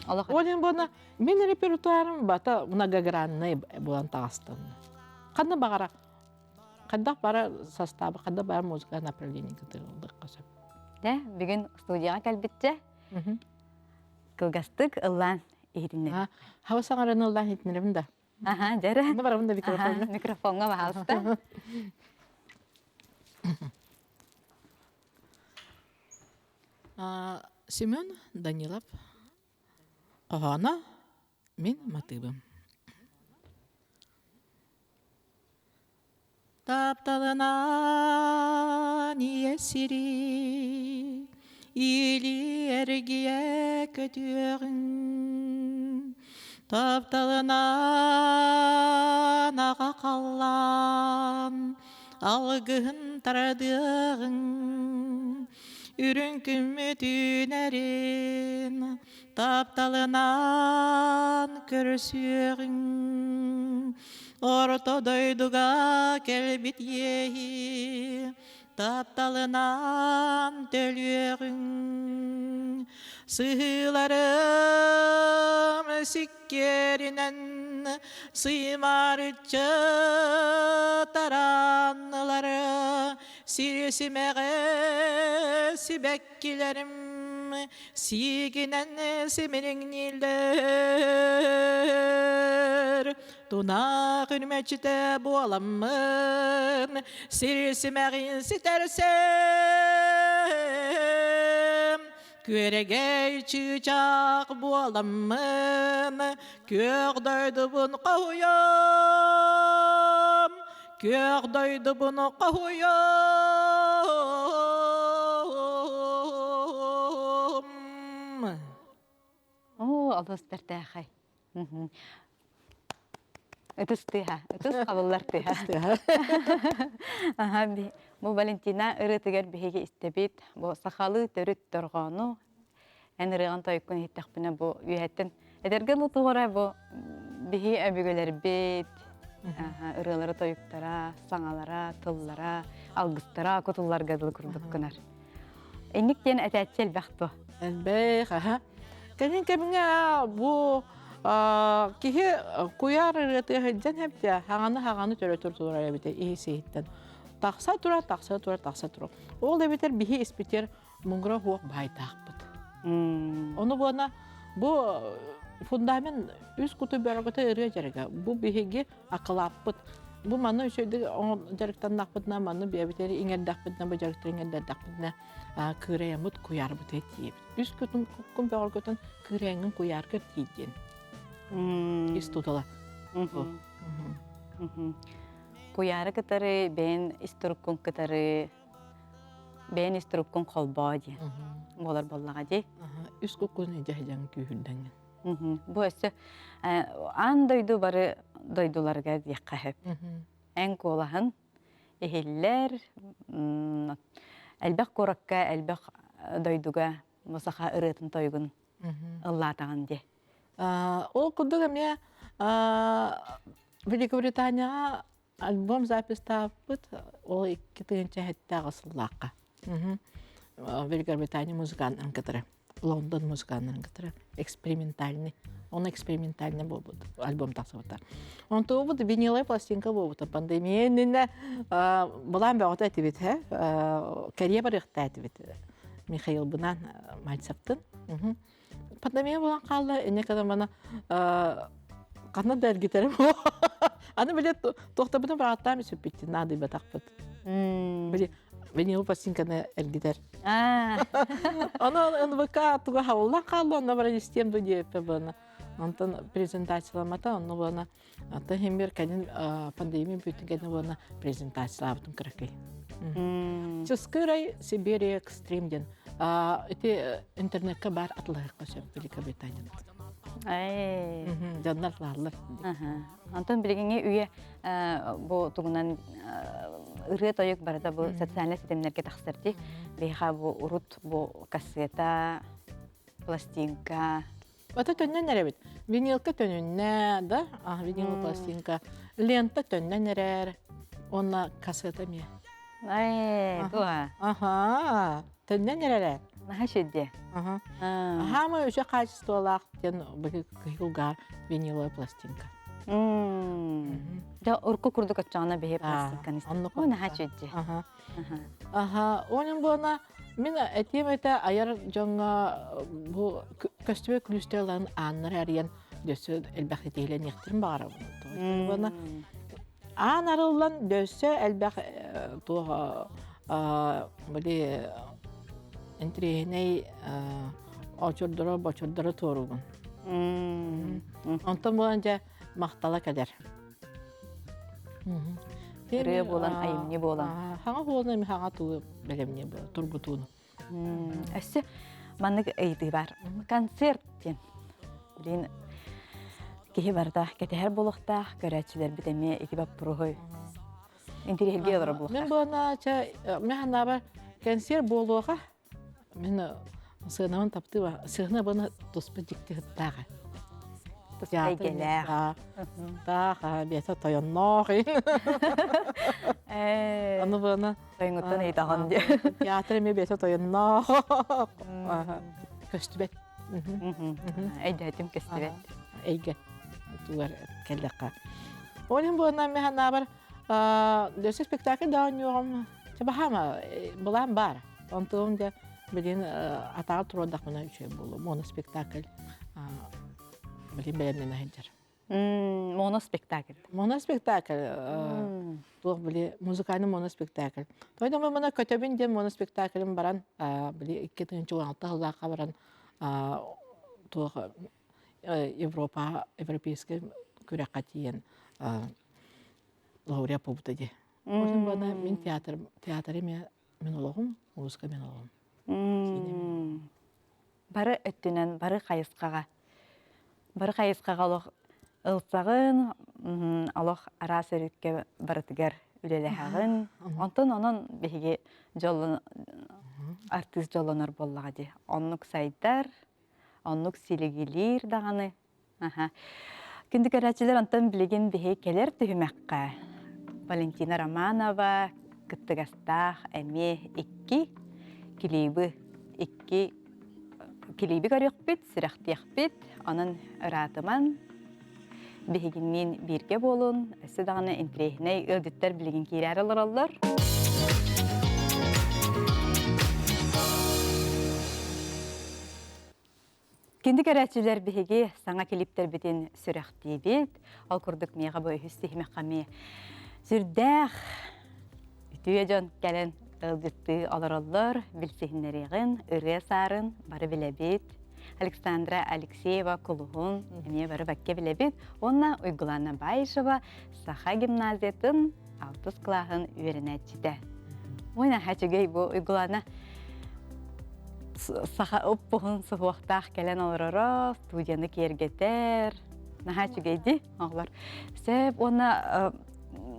Ол иһин буна мин репертуарым бата многогранный буолан таҕыстым. Ханна баҕара хайдах бара состава, хайдах бара музыка направление кытырылдыкка сөп. Дэ, бүгүн студияҕа кэлбитчэ кылгастык ыллаан иһитиннэрим. Хаба саҥаран ыллаан иһитиннэрим да. Аха, дьэрэ. Онно барабын да микрофоҥҥа. Микрофоҥҥа баһаалыста. Семен Данилов хоһооно Мин матыыбым. Тапталынан ийэ сири иилии эргийэ көтүөҕүҥ Тапталынан аҕа халлаан алгыһын тарадыаҕыҥ Үрүҥ күммүт үүнэрин тапталынан көрсүөҕүҥ Орто дойдуга кэлбит иэһи тапталынан төлүөҕүҥ Сыһыыларым сиккиэринэн сыймаарыччы тарааннылары сир симэҕэ сибэккилэрим сиигинэн симириҥнииллэр тунаах үрмэччитэ буоламмын сир симэҕин ситэрсэм күөрэгэй чыычаах буоламмын күөх дойдубун хоһуйам Күөх дойдубун хоһуйуом. Оо, олус бэртээхэй. Ытыс тыаһа, ытыс хабыллар тыаһа. Аха, бу Валентина ырыатыгар биһиги истэбит. Бу сахалыы төрүт дорҕоону эн ырыаҕын тойуккун иһиттэхпинэ бу үөһэттэн эдэргэ лутугура бу биһи өбүгэлэрбит ырыалары тойуктара, саҥалара, тыллара, алгыстара кутулларга дылы курдук гынар. Инник диэн этээччи элбэх дуо? Элбэх, аха. Кэлин кэмҥэ бу киһи куйаар ырыатыгар сылдьан эбитэ, хаҥаны-хаҥаны төрөтөр турар эбитэ иһи-сиһиттэн. Тахса тура, тахса тура, тахса тура. Ол эбэтэр биһи испитигэр муҥура суох баайдаахпыт. Ону буона бу фундамент үс куту бөрөгөтө ырыа дьарыга. Бу биһиги акылааппыт. Бу манна үчүгэйдик дьарыктаннахпытына, манна бэйэбитигэр иҥэрдэхпитинэ, бу дьарыктары иҥэрдэрдэхпитинэ кыырайаммыт куйаарбытыгар тиийэбит. Үс кутун куккун бөҕөргөтөн кыырайаҥҥын куйааргар тиий диэн. Ис тутала. Куйаары кытары бэйэн ис туруккун кытары бэйэн ис туруккун холбоо диэн буолар буоллаҕа дии. Үс куккун дьаһдьаҥ күүһүрдэҥҥин. Бу өссө аан дойду бары дойдуларыгар диэххэ сөп. Эн куолаһын иһиллэр. Элбэх куоракка, элбэх дойдуга бу саха ырыатын тойугун ыллаатаҕын дии. Ол курдук эмиэ Великобританияҕа альбом записьтаабыт ол 2007 сыллаахха. Великобритания музыканнарын кытары, Лондон музыканнарын кытары экспериментальный. Он экспериментальный буолбут, альбом тахсыбыта. Онтуобут виниловая пластинка буолбута. Пандемия иннинэ былаан бөҕөтө этибит, кэрийэ барыахтаа этибит. Михаилбынан Мальцевтын. Пандемия буолан хаалла, инне кадамана ханна да эргитэрим. Аны били туохтабытын бырааттаам сүппүттүн наадыйбатахпыт. Били винил пластинканы эргитэр. Ону НВК туга хабыллан хаалла, онно баран истиэм ду диэппэ буона. Онтон презентацияламата, онно буона Ата химбир кэлин пандемия бүттүн кэннэ буона презентациялаабытым кыракый. Чыскырай Сибирия Экстрим диэн ити интернетка бар атылаһыкка сөп Великобританияда. Дьоннор лааллар. Антон билигиҥҥи үйэ бу тугунан ырыа тойук барыта бу социальнай ситимнэргэ тахсар дии. Биһиэхэ бу урут бу кассета, пластинка Ата төннөн эрэбит. Винилка төнүннэ, да? А, винил пластинка. Лента төннөн эрэр. Уонна кассета эмиэ. Ээ, туа. Аха, төннөн эрэрэ. Наһаа шедде. Аха. Хаама өсө качестволаах диэн кыһылгаар виниловая пластинка. Да, урку курдук оччоҕуна биһи пластинканы. О, наһаа шедде. Аха. Аха, онон буона Мин этиэм этэ айар дьоҥҥо бу көстүбэт күлүүстэй ылан ааннары арыйан дөссө элбэх ситиһилэниэхтэрин баҕарабын. Уонна аан арыллан дөссө элбэх туох били интириэһинэй очурдары бочурдары туоругун. Онтон буолан дьэ махтала кэлэр. Ырыа буолан, айымньы буолан. Хаҥа буолан эми хаҥа туу бэлэмни тургутууну. Өссө маннык ыйытыы бар. Концерт диэн. Билин киһи барыта кэтэһэр буолуохтаах, көрөөччүлэрбит эмиэ ити боппуруоһу интириэһиргии олорор буолуохтаах. Мин буолна чэ мен ханнаабар кэнсиэр буолуоха Мин сыанабын таптыыба. Сыана баны туспа дьикти сыттаах. Туспа эйгэлээх. Таах, бэйэтэ тойонноох. Аны баны Тойоҥуттан ыйытаҕын диye. Театр эмиэ бэйэтэ тойонноох. Көстүбэт. Эйдээтим көстүбэт. Эйгэ тугар кэллэххэ. Ол иһин буолна мен ханаабар өссө спектакль да оонньуоҕум. Баһаама былаан баар. Онтуом дьэ билигин атаҕар туруордахпына үчүгэй буолуо. Моноспектакль билигин бэлэмнэнэ сылдьар. Моноспектакль. Моноспектакль туох били музыкальный моноспектакль. Той да мына көтөбүн диэн моноспектаклым баран били 2016 сыллаахха баран туох Европа европейскай күрэххэ тиийэн лауреат буолбута дии. Ол бана мин театр театр эмиэ мин олоҕум, музыка мин олоҕум. Бары өттүнэн, бары хайысхаҕа. Бары хайысхаҕа олох ылсаҕын, олох араас өрүккэ барытыгар үлэлэһэҕин. Онтон онон биһиги дьоллон артыыс дьоллонор буоллаҕа дии. Оннук сайдар, оннук силигилиир даҕаны. Аха. Күндү көрөөччүлэр, онтон билигин биһи кэлэр түһүмэххэ Валентина Романова кыттыгастаах эмиэ икки килиибы икки килииби көрүөхпүт, сүрэхтиэхпит. Онон ыраатыман биһигинниин бииргэ буолун. Өссө даҕаны интэриэһинэй ыалдьыттар билигин киирээри олороллор. Күндү көрөөччүлэр биһиги саҥа клиптэрбитин сүрэхтиибит. Ол курдук миэхэ бу үһүс тиһимэххэ эмиэ сүрдээх үтүө дьон кэлэн ыалдьыттыы олороллор, билсиһиннэриэҕин, ырыа саарын бары билэбит. Александра Алексеева Кулуһун эмиэ бары бакка билэбит. Уонна Уйгулана Баишева Саха гимназиятын алтыс кылааһын үөрэнээччитэ. Ой, наһаа үчүгэй бу Уйгулана саха уппуһун суһуохтаах кэлэн олороро, студияны киэргэтэр. Наһаа үчүгэй дии оҕолор. Сөп уонна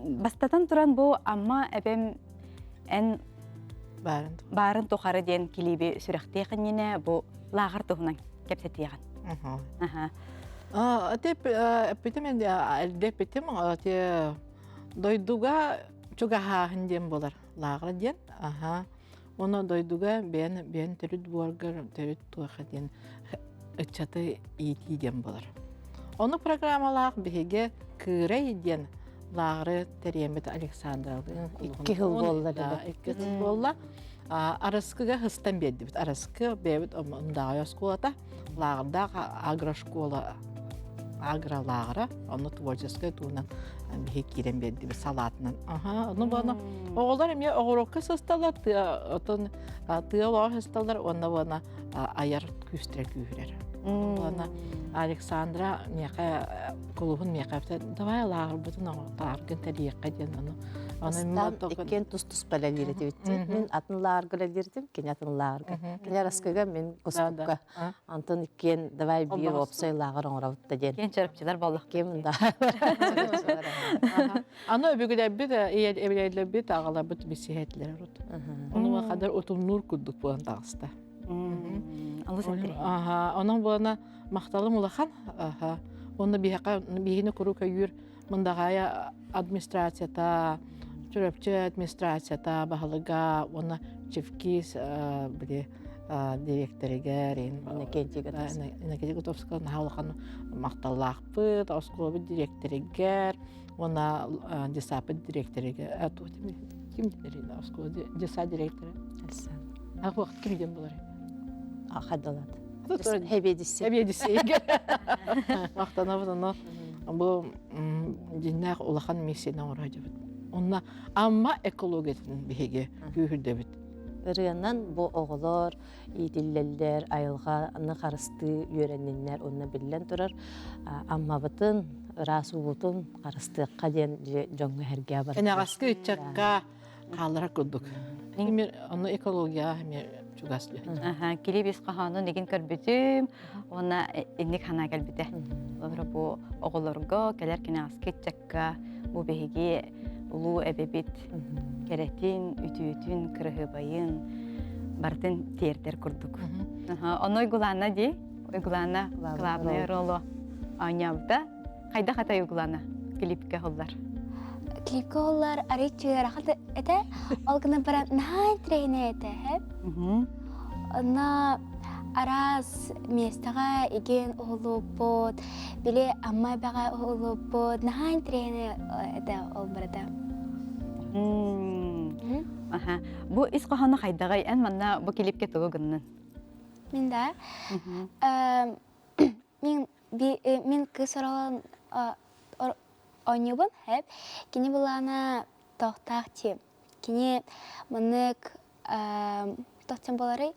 бастатан туран бу Амма эбэм эн Баарын. Баарын тухары диэн килииби сүрэхтиэх иннинэ бу лааҕыр туһунан кэпсэтиэҕин. Аха. Эппитим эрдэ эппитим дойдуга чугаһааһын диэн буолар лааҕыр диэн. Аха. Уонна дойдуга бэйэн бэйэн төрүт буоргар төрүт туоха диэн ыччаты иитии диэн буолар. Ону программалаах биһиги Кыырай диэн лааҕыры тэрийэммит Александралыын 2 сыл буолла да 2 сыл буолла. Араскыга хыстан биэрдибит. Араскы бэйэбит Мындаҕай оскуолата, лааҕырдаах агрошкола агролааҕыра, онно творческай туунан биһи киирэн биэрдибит салаатынан. Аха, ону буона оҕолор эмиэ оҕурокка сысталар, тыа отон тыа олоҕор сысталар уонна буона айар күүстэрэ күүһүрэр. Уонна Александра миэхэ кулуһун миэхэ давай лааҕырбытын лааҕыргын тэрийиэххэ диэн ону Астаан иккиэн тус-туспа үлэлиир этибит. Мин атын лааҕырга үлэлиирдим, кини атын лааҕырга. Кини Араскыга, мин Кустукка. Антон иккиэн давай биир уопсай лааҕыр оҥоробут да диэн. Киэн чөрөпчүлэр буоллах. Ким да. Аны өбүгэлэрбит, эбэлэрбит, аҕаларбыт билсиһэтилэр урут. Ону хадar утумнуур курдук буолан таҕыста. Алыс Аха, онон буолана махталым улахан. Аха. Онно биһиэхэ биһини куруук өйүүр Мындаҕаайа администрацията, Чурапчы администрацията баһылыга уонна Чевкис били дириэктэригэр Иннокентий Готовскай наһаа улахан махталлаахпыт, оскуолабыт дириэктэригэр уонна десаппыт дириэктэригэр ким диэн оскуола десап дириэктэрэ ким диэн буолар Хадалат. Хэбиэдиссэй. Хэбиэдиссэйгэ. Махтанабыт ону бу дьиннээх улахан миссияны оҥоро сылдьабыт. Онно Амма экологиятын биһиги күүһүрдэбит. Ырыанан бу оҕолор иитиллэллэр, айылҕаны харыстыы үөрэнниннэр уонна биллэн турар Аммабытын, ыраас уубутун харыстыахха диэн дьоҥҥо сэргээ барар. Кэнэҕэски ыччакка хаалларар курдук. Эмиэ ону экологияҕа эмиэ чугас Килип ис хоһоонун игин көрбүтүм уонна инник санаа кэлбитэ. Олору бу оҕолорго кэлэр кэнэҕэски ыччакка бу биһиги улуу эбэбит кэрэтин, үтүөтүн, кырыһыбайын барытын тиэрдэр курдук. Ону Уйгулаана дии, Уйгулаана главный ролу оонньообута. Хайдах ата Уйгулаана клипкэ холлар? Клипкэ холлар арый чыараха этэ, ол гынан баран наһаа интэриэһинэй этэ, Онно араас миэстэҕэ игин уһулууппут, били Амма эбэҕэ уһулууппут, наһаа интэриэһинэй этэ ол барыта. Аха. Бу ис хоһооно хайдаҕый? Эн манна бу клипкэ тугу гыннын? Мин да. Мин мин кыыс ороҕун оонньуубун хэп. Кини былаана тоохтоох дии. Кини маннык тохтон буоларый?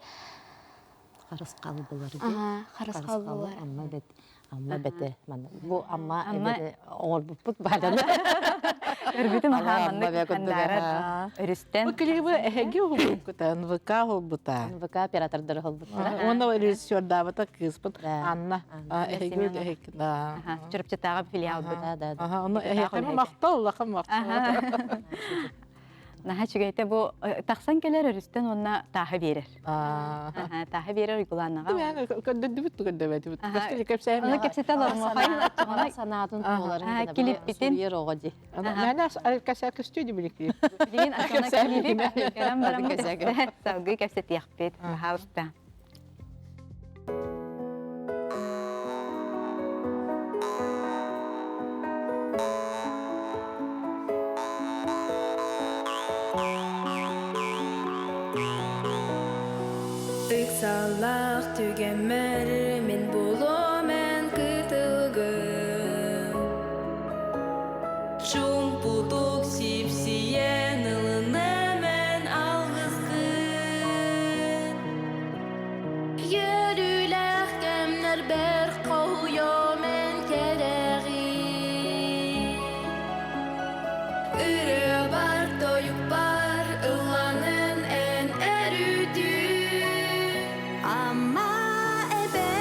Харысхал булар дии. Аха, харысхал булар. Амма бэт Амма бэтэ манна бу Амма эбэтэ оҥорбуппут бааданы. Көрбүтүм аха маннык хандаарар өрүстэн. Бу клибы эһэги уһулбуккута, НВК уһулбута. НВК оператордары уһулбуттара. Уонна режиссердаабыта кыыспыт Анна. Эһэги эһэги да. Чурапчытааҕы филиалбыт. Да, да, да. Аха, ону эһэхэ махтал, улахан махтал. Наһаа үчүгэйтэ бу тахсан кэлэр өрүстэн уонна тааһы биэрэр. Тааһы биэрэр Уйгулаанаҕа. Көрдөрдүбүт көрдөбөтүбүт. Ону кэпсэтэ олорумуохайын санаатын туоларын клиппитин суруйар оҕо дии. Мээнэ кэсээ көстүү дии билик. Билигин аччана клиби көрөн бараммыт салгыы кэпсэтиэхпит. Пожалуйста. Ыксаллаах түгэммэр мин булуом эн кытылгын Чуумпутук сипсийэн ылыныам эн алгыскын Үөрүүлээх кэмнэрбэр хоһуйуом эн кэрэҕин Ырыабар, тойукпар ылланын эн өрүүтүн Амма эбэ.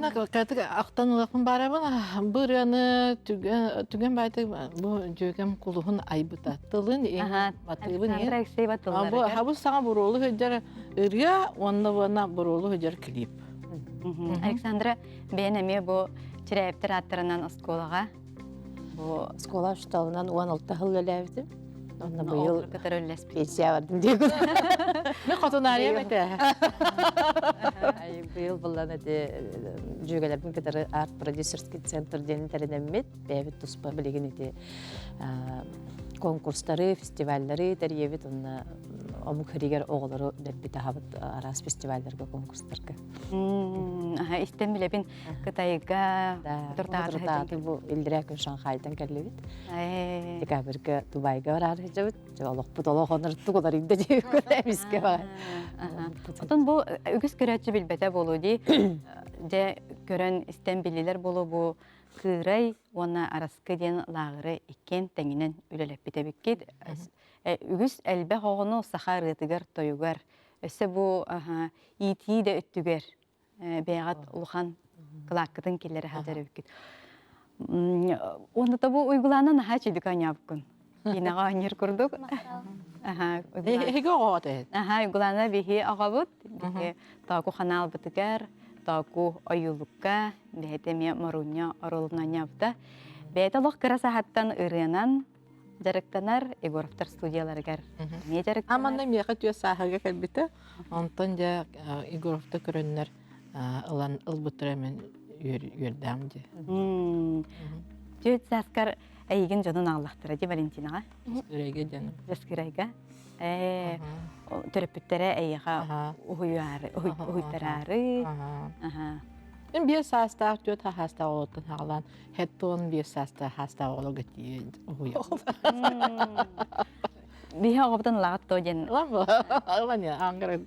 Манна кыратык ахтан ылыахпын баарабын. Бу ырыаны түгэн баайтык бу дьүөгэм кулуһун айбыта. Тылын матыыбын Александра Алексеева тылларыгар. Бу саҥа буруолу сылдьар ырыа уонна уонна буруолу сылдьар клип. Александра бэйэн эмиэ бу Чирээптэр ааттарынан оскуолаҕа Бу оскуола учууталынан 16 сыл үлэлээбитим. Онно быйыл кытары үллэспит. Пенсия бардым диэкин. Мен хотунаарыйам этэ. Быйыл буллан эти дьүөгэлэрбин кытары арт-продюсерский центр диэн тэринэммит. Бэйэбит туспа билигин ити конкурстары, фестиваллары тэрийэбит. Онно омук хэригэр оҕолору дэлби таһабыт араас фестивалларга, конкурстарга. Истэн билэбин Кытайга Туртааты бу иллирээ күн Шанхайтан кэллибит. Декабрьга Дубайга бараары сылдьабыт. Олохпут олох онордук уларыйда диэбиккэ эмискэ баар. Отон бу үгүс көрөөччү билбэтэ буолуо дии. Дьэ көрөн истэн биллилэр буолуо бу Кыырай уонна Араскы диэн лааҕыры иккиэн тэҥинэн үлэлэппит эбиккит. Үгүс элбэх оҕону саха ырыатыгар, тойугар, өссө бу иитии да өттүгэр бэйэҕит улахан кылааккытын киллэрэ сылдьар эбиккит. Уонна бу Уйгулаана наһаа үчүгдүк оонньообуккун. Киинэҕэ оонньуур курдук. Эһиги оҕоҕут эһит. Аха, Уйгулаана биһи оҕобут. Биһи тооку ханаалбытыгар, тооку ойуулукка, бэйэтэ эмиэ Морунньа оруолун оонньообута. Бэйэтэ олох кыра саһаттан ырыанан дьарыктанар Егоровтар студияларыгар эмиэ дьарыктанар. Аманна миэхэ түө сааһыга кэлбитэ. Онтон дьэ Егоровта көрөннөр ылан ылбыттара мен үөрдэм дии. Түөт сааскар эйигин дьонун ааллахтара ди Валентинаҕа. Жаскырайга диэн. Жаскырайга. Ээ төрөппүттэрэ эйиэхэ уһуйаары уһуйтараары. Мен биэс саастаах, түөрт саастаах оҕоттон хаалан Хэттон биэс саастаах саастаах оҕолорго тиийэ уһуйа. Биһи оҕобутун ылаҕыт то диэн. Ылан я ангар.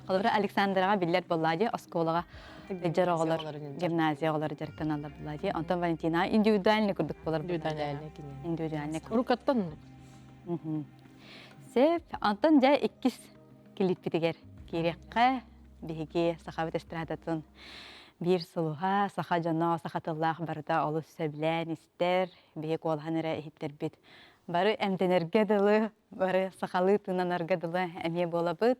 Холобура Александраҕа биллэр буоллаа дии оскуолаҕа дьар оҕолор гимназия оҕолоро дьарыктаналлар буоллаа дии. Онтон Валентина индивидуальный курдук буолар. Индивидуальный. Рукаттан. Сеп, онтон дьэ иккис килиппитигэр киириэххэ биһиги сахабыт эстрадатын биир сулуһа, саха дьоно, саха тыллаах барыта олус сөбүлээн истэр, биһи куолаһан эрэ иһиттэрбит. Бары эмтэнэргэ дылы, бары сахалыы тыынанарга дылы эмиэ буолабыт.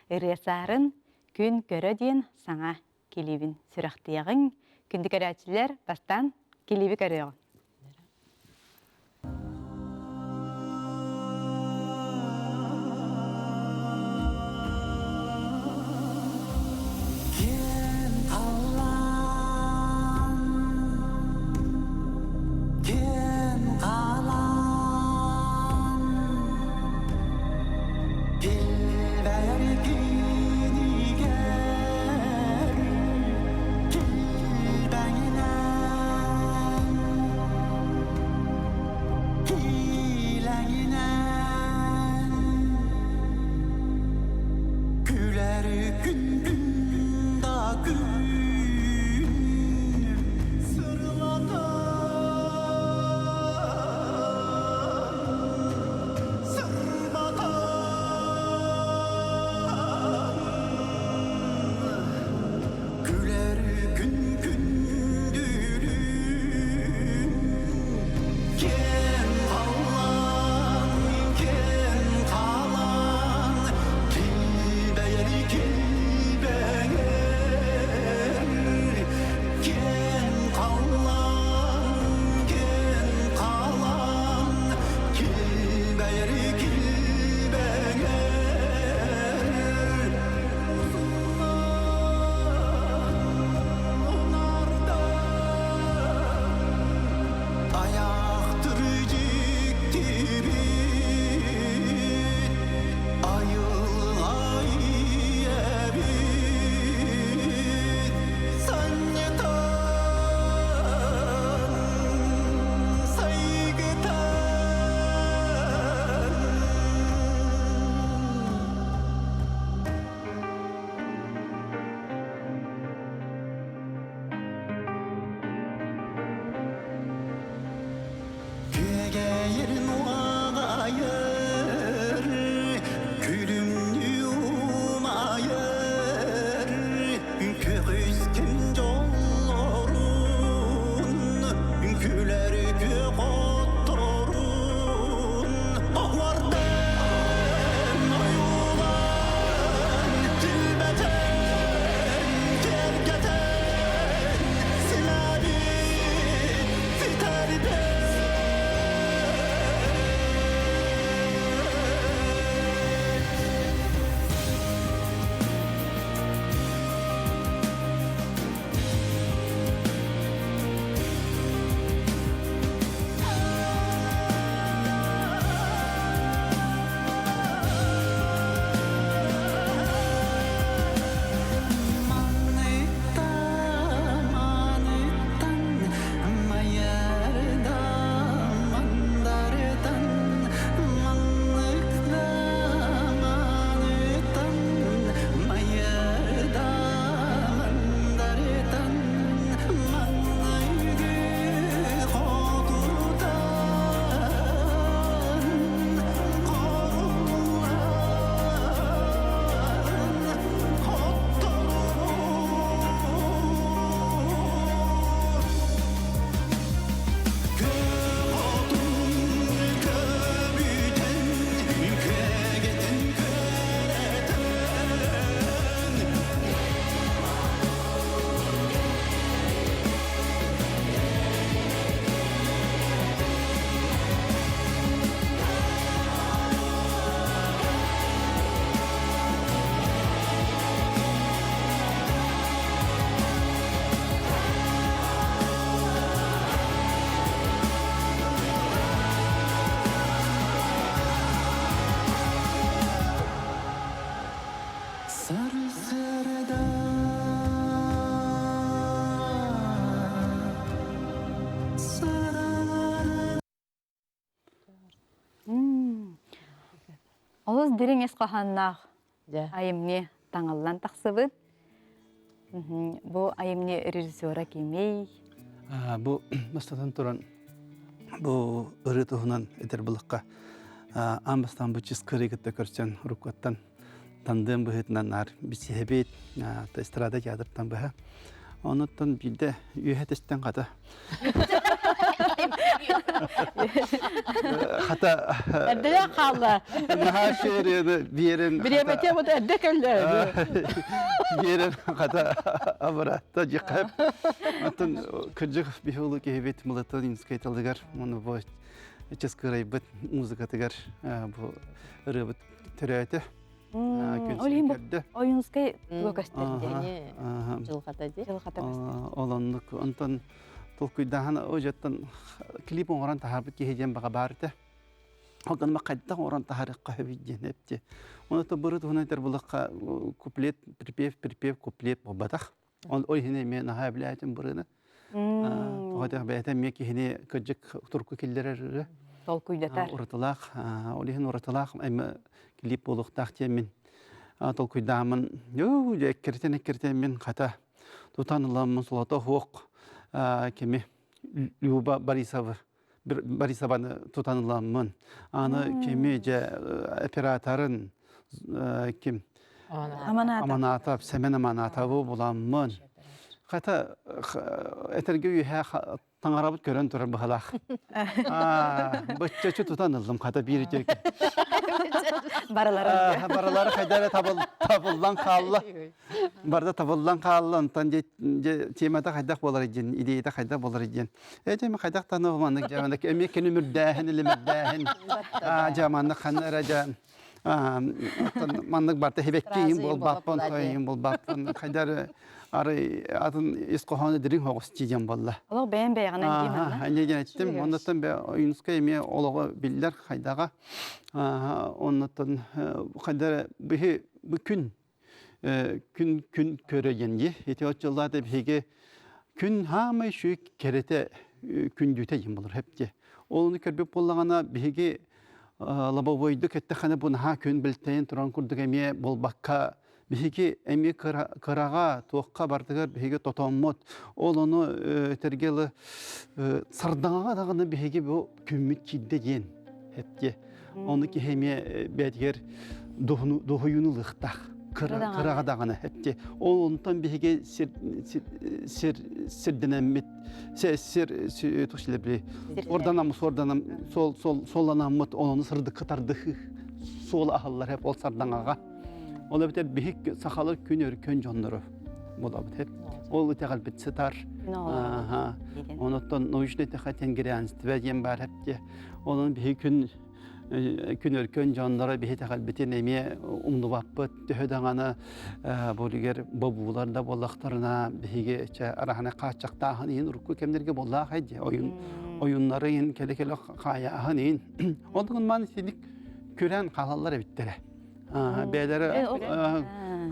Ырыа саарын күн көрө диэн саҥа килиибин сүрэхтиэҕиҥ. Күндү көрөөччүлэр, бастаан килииби көрүөҕүҥ. Киэн халлаан, киэн халаан, килбэйэр кинигэр килбэҥинэн. Олус дириҥ ис хоһоонноох айымньы таҥыллан тахсыбыт. Бу айымньы режиссера кимий? Бу бастатан туран бу ырыа туһунан этэр булахха аан бастаан бу чыскыры кытта көрсөн уруккуттан тандыам быһыытынан наар билсиһэбит эстрада театртан быһа онуттан биирдэ үөһэ түстэн хата хата Эрдэлээх хаалла. Наһаа шерияны биэрэн Бириэмэтэ вот эрдэ кэллэ. Биэрэн хата абыратта дьиқап. Оттон кырдьык биһулу киһибит Мылатын Инскай талыгар мону бу чыскырайбыт музыкатыгар бу ырыабыт төрөөтө. Ол иһин бу Ойуунскай туга көстөр Дьылҕата дии. Дьылҕата көстөр. Ол оннук. Онтон толкуйдааһын ожоттон клип оҥорон таһаарбыт киһи диэн баҕа баар этэ. Ол гынан хайдах оҥорон таһаарыахха сөбүй диэн эпти. Оны быры туһунан этэр булахха куплет, припев, припев, куплет буолбатах. Ол иһин эмиэ наһаа эбилээтим бырыны. Тоҕо бэйэтэ эмиэ киһини кырдьык турку киллэрэр ырыа. Толкуйдатар. Уратылаах, ол иһин уратылаах эмэ клип буолуохтаах диэммин толкуйдааммын, юу дьэ эккирэтэн эккирэтэммин хата тутан ыламмын солото суох кими Люба Борисовы Борисованы тутан ыламмын аны кими дьэ операторын ким Аманатов Сэмэн Аманатовы буламмын хата этэргэ үөһэ таҥарабыт көрөн турар быһалаах быччачы тутан ыллым хата биир үтүө барылары барылары хайда эрэ табыллан хаалла барда табыллан хаалла онтон темата хайдах буолар диэн идеята хайдах буолар диэн Э дьэ хайдах таны маннык дьэ маннык эмиэ кини мүрдээһин илимирдээһин аа дьэ маннык ханна эрэ дьэ маннык барта хибэкки буолбаппын тойын буолбаппын хайдар ары атын ис хоһоону дириҥ хоҕус диэн буолла. Олох бэйэн бэйэҕинэн дии манна. Инньэ диэн эттим. Оннуттан бэ Ойуунускай эмиэ олоҕо биллэр хайдаҕа. Оннуттан хайдар биһи бу күн күн күн көрө диэн дии. Ити оччоллоох биһиги күн хаамай шүй кэрэтэ күндүтэ диэн болор хепти. Ол ону көрбүт буоллаҕына биһиги лобовойдук эттэххинэ бу наһаа күн билтэйин туран курдук эмиэ буолбакка биһиги эмиэ кыраҕа туохха бардыгар биһиги тотоммут ол ону этэргэ ылы сардаҥаҕа даҕаны биһиги бу күммүт киирдэ диэн Эптиэ. Ону киһи эмиэ бэйэтигэр дуһуйууну ылыахтаах. Кыраҕа даҕаны эптиэ. Ол онтон биһиги сир сир сирдэнэммит сир били орданам суорданам сол сол солланаммыт ону сырдыкка тардыһыы суол аһыллар хеп ол сардаҥаҕа. Ол эбэтэр биһик сахалар күн өркөн дьоннору буолабыт хеп. Ол итэҕэлбит сытар. Онуттан научный тенгрианство диэн баар хептиэ. Онон биһи күн күн өркөн дьонноро биһи итэҕэлбитин эмиэ умнубаппыт. Төһө даҕаны бу бобуулар да буоллахтарына биһиги чэ араһаны хааччахтааһын иһин урукку кэмнэргэ буоллаах дии ойун ойуннары иһин кэлэ-кэлэ хаайааһын иһин. Ол гынан итинник күрээн хаалаллар эбиттэрэ. Бэйэлэрэ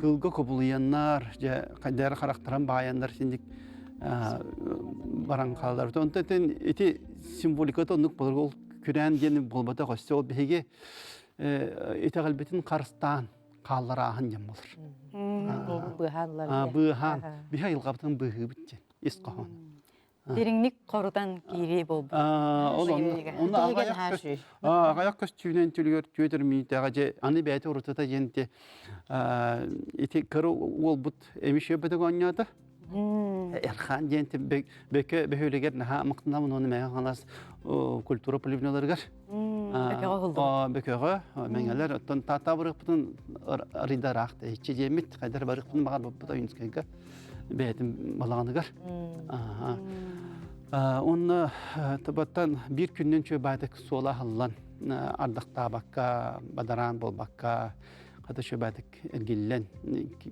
кыылга кубулуйаннар, дьэ хайдары харахтаран баайаннар синник баран хаалар. Онтон ити символиката оннук болар ол күрээн диэн буолбатах өссө ол биһиги итэҕэлбитин харыстаан хаалларааһын диэн болар. Быыһаан Быыһаан. Биһи айылҕабытын быыһыыбыт диэн ис хоһоон. Дириҥник хорутан киирии буолбут. Ол онно аҕыйах көстүүнэн түлүгэр түөтөр миитэҕэ дьэ аны бэйэтэ урутата диэн ити кыра уолбут эмиэ бөтөг оонньоото. Эрхан диэн бөкө бөһүөлэгэр наһаа мактанабын уонна Мэҥэ Хаҥалас культура полюбняларыгар. Бөкөҕө мэҥэлэр оттон таата барыахпытын арыйда ыраахта иччи диэммит хайдар барыахпытын баҕарбыппыт Ойуунскайга бэйэтин балаҕаныгар. Онно табаттан биир күннэн чүө баатык суола аһыллан ардахтаабакка, бадараан буолбакка, хата чүө баатык эргиллэн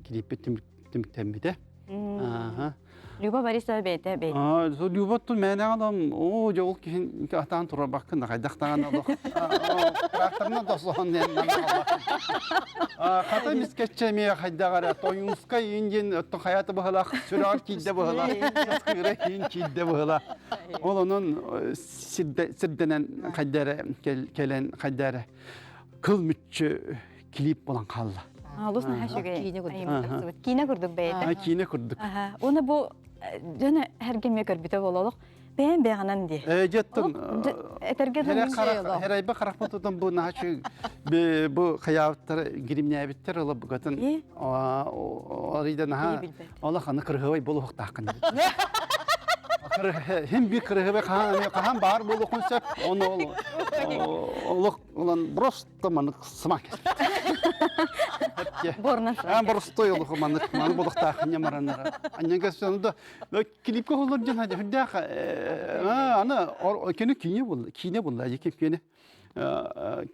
килииппит түмүктэммитэ. Люба Борисова бэйэтэ бэйэтэ. Люба тун мээнэҕэ да оо дьэ ол киһин атаан турарбаккын да хайдахтаҕына олох тракторынан досоһон Хата мискечче эмиэ хайдах эрэ Тойунскай иин диэн оттон хайата быһылаах сүрэҕэр киирдэ быһылаах кыыра иин киирдэ быһылаах ол онон сирдэнэн хайда эрэ кэлэн хайда эрэ кыл мүччү. клип болан хаалла. Олус наһаа үчүгэй. Киинэ курдук. Киинэ курдук бэйэтэ. Киинэ курдук. Уонна бу дьоно эргимме көрбүтэ буололох бэйэн бэйэҕинэн дии. Дьэттэн этэргэ Хэрайба харахпын тутан бу наһаа бу хайаабыттар гримнээбиттэр ыла букатын арыйда наһаа олох аны кырыһыбай буолуохтааххын. Хим бир кырыһыбай хаһан баар буолуохун сөп оны олох олан просто манык сымак. Борнан. Боростой олох манык маны болохтаах ньамаранара. Анньа да клипке олор дьон хадя хүрдээх аны кини киинэ булла киинэ булла дьиким киинэ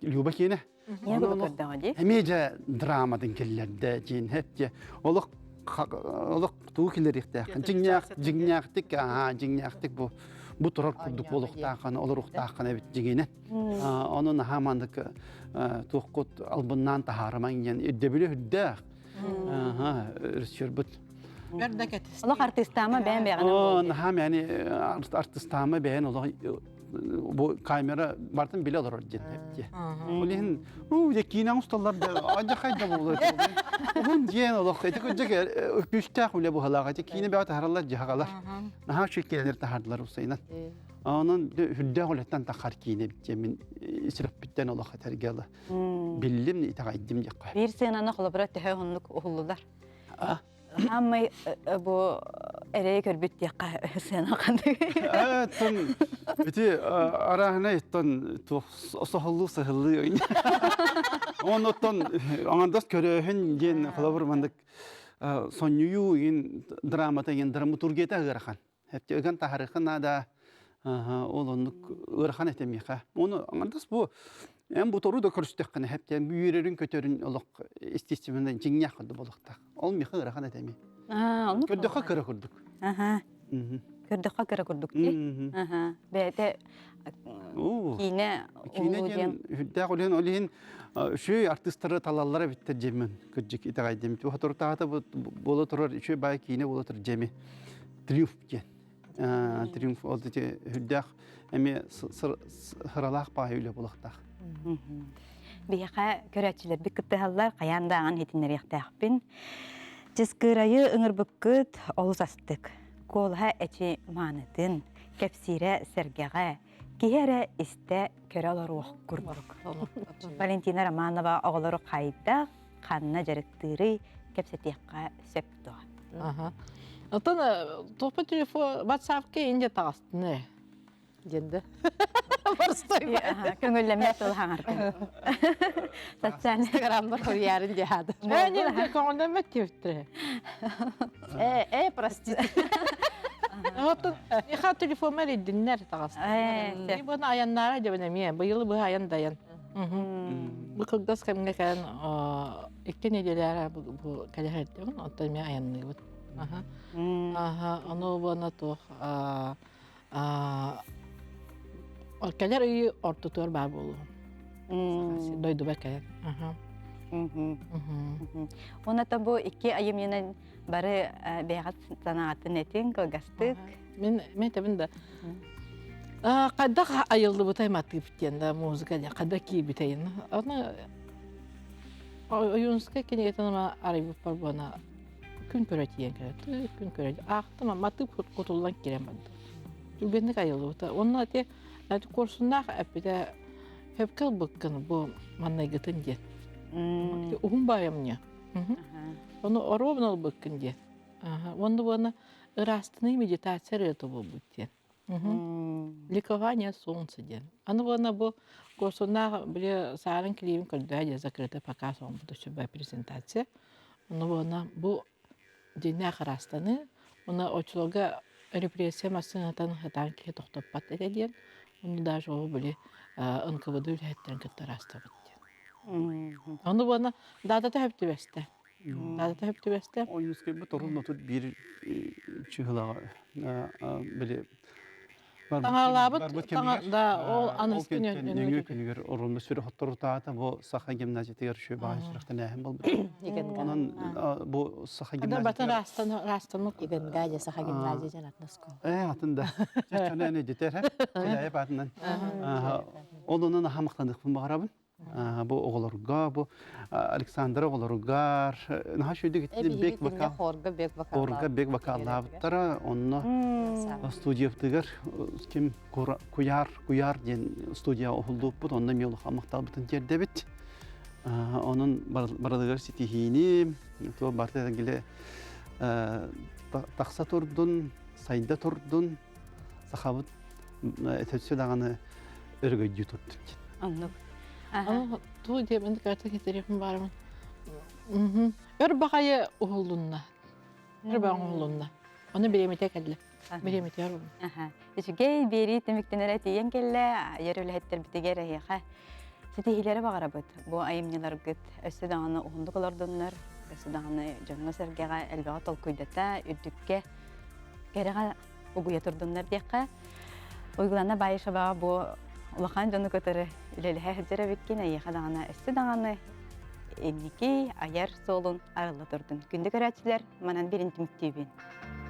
Люба киинэ. Эмиэ дьэ драматын киллэрдэ дьиин хэп олох олох туу киллэриэхтээх дьиҥнээх дьиҥнээхтик аа дьиҥнээхтик бу бу турар курдук буолуохтааххын олоруохтааххын эбит дьиҥинэ ону наһаа маннык туохкут албыннаан таһаарымаҥ диэн ирдэбилэ үрдээх режиссербут Олох артыыстаама бэйэн бэйэҕинэн Наһаа мэни артыыстаама бэйэн олох бу камера бартын биле олорор диэн эпти. Ол иһин уу дьэ киинэҥ усталлар да адьа хайда буолуо Уһун диэн олох ити кырдьык күүстээх үлэ быһалаах ити киинэ бэҕэ таһараллар дьаһагалар. Наһаа үчүгэй киинэлэр таһардылар усайынан. Онон үрдээх үлэттэн тахар киинэ мин сүрэхпиттэн олох этэргэ ыла. Биллим итэҕэйдим диэххэ. Биир сыананы холобура төһө уһуннук уһуллулар? Хаамай бу эрэйи көрбүт диэххэ сыана ханнык. Тон ити арааһынай тон туох соһуллуу сыһыллыы. Оннуттан аҥардас көрөөһүн диэн холобур маннык сонньуйуу иин драмата иин драматургията ыарахан. Хэпти ыган таһарыхха наада ол оннук ыарахан этэ миэхэ. Ону аҥардас бу эн бу тору да көрүстэххинэ хэптэн үөрэрин көтөрүн олох естественно дьиҥнээх курдук буолуохтаах. Ол миэхэ ыарахан этэ эмиэ. Көрдөххө кыра курдук. Көрдөххө кыра курдук дии. Бэйэтэ киинэ киинэ диэн үрдээх үлэһин ол иһин үчүгэй артыыстары талаллара эбиттэр дьиэмин кырдьык итэҕэйдим. Соторутааҕыта буола турар үчүгэй баай киинэ буола турар дьиэми. Триумф диэн. Триумф ол ити үрдээх эмиэ сыралаах баай үлэ буолуохтаах. Биһиэхэ көрөөччүлэрбит кыттыһаллар, хайаан да аҕан иһитиннэриэхтээхпин. Чыскыырайы ыҥырбыккыт олус астык. Куолаһа эчи маанытын, кэпсиирэ сэргэҕэ, киһи эрэ истэ көрө олоруох курдук. Валентина Романова оҕолору хайдах, ханна дьарыктыырый кэпсэтиэххэ сөп дуо? Аха. Оттон туохпа телефон WhatsApp-ка инде таҕыстын ээ диэн да. Барстай Көҥүллэммэт тыл хаҥартын. Социальный Инстаграммар хоруйарын диэхаады. Ээ, не, көҥүллэммэт диэбиттэрэ. Э, э, простите. Оттон миэхэ телефоммар ирдиннэр таҕыстын. Бу айаннаара дьэбин эмиэ быйыл быһа айан дайан. Бу кылгас кэмҥэ кэлэн икки нэдиэлэ бу кэлэ сылдьабын, онтон эмиэ айанныыбыт. Аха, ону уонна туох кэлэр ыйы ортотугар баар буолуом. Дойдубар кэлэн. Уонна бу икки айымньынан бары бэйэҕит санаатын этиҥ кылгастык. Мин мен этэбин да хайдах айыллыбытай матыып диэн да музыка диэн хайдах киирбитэй Аны Ойуунскай кинигэтин арыйбыппар буона күн көрө тиийэн кэлэр күн көрө аахтым матыып кутуллан киирэн барда түргэнник айыллыбыта уонна ити куорсуннаах эппитэ сөпкө ылбыккын бу маннайгытын диэн уһун баайамньа ону оруобун ылбыккын диэн уонна уонна ыраастыныы медитация ырыата буолбут диэн Ликование солнца диэн. Аны уонна бу Куорсуннаах били саарын килиибин көрдөһө диэн закрытый показ оҥорбут үчүгэй презентация. Ону уонна бу дьиҥнээх ыраастаныы уонна оччолорго репрессия массыынатан сатаан киһи тохтоппот этэ диэн ону даже ол били НКВД үлэһиттэрин кытта ыраастабыт диэн. Ону уонна даатата сөп түбэстэ. Даатата сөп түбэстэ. Ойуунскайбыт орун 31 чыһылаҕа били Таҥаралаабыт да ол аныгыс нөҥүө күнүгэр орунна сүрэх отторутаата бу саха гимназиятыгар үчүгэй баҕайы сүрэхтэнээһин буолбут. Онон бу саха гимназиятыгар растамык Ивенгаде саха гимназия диэн атын оскуола. Э атын да. Чаччана эне дитер. Кыдайып атынан. Ол онон аха мактаныхпын баҕарабын. Бу оҕолорго, бу Александр оҕолоругар наһаа үчүгэй бек вокал хорга бек хорга бек вокаллаабыттара онно студиябытыгар ким куйаар куйаар диэн студия уһуллубуппут онно эмиэ улахан махталбытын тиэрдэбит онон барылыгар ситиһиини туох барыта гиле тахса турдун сайда турдун сахабыт өтөсө даҕаны өрөгөйдүү турдун диэн. Оннук. Туу диэбин ката китериэхпин баарымын. Өр баҕайы уһуллунна. Өр баҕайы уһуллунна. Ону бириэмэтэ кэллэ. Бириэмэтэ Аха. Үчүгэй биэрии түмүктэнэрэ тиийэн кэллэ. Айар үлэһиттэрбитигэр эһиэхэ ситиһиилэри баҕарабыт. Бу айымньыларгыт өссө даҕаны уһуннук олордуннар, өссө даҕаны дьоҥҥо-сэргэҕэ элбэҕи толкуйдата, үрдүккэ, кэрэҕэ угуйа турдуннар диэххэ. Уйгулана Баишеваҕа бу улахан дьону кытары үлэлэһэ сылдьар эбиккин, эйиэхэ даҕаны өссө даҕаны инники айар суолун арылла турдун. Күндү көрөөччүлэр, манан биирин түмүктүүбүн.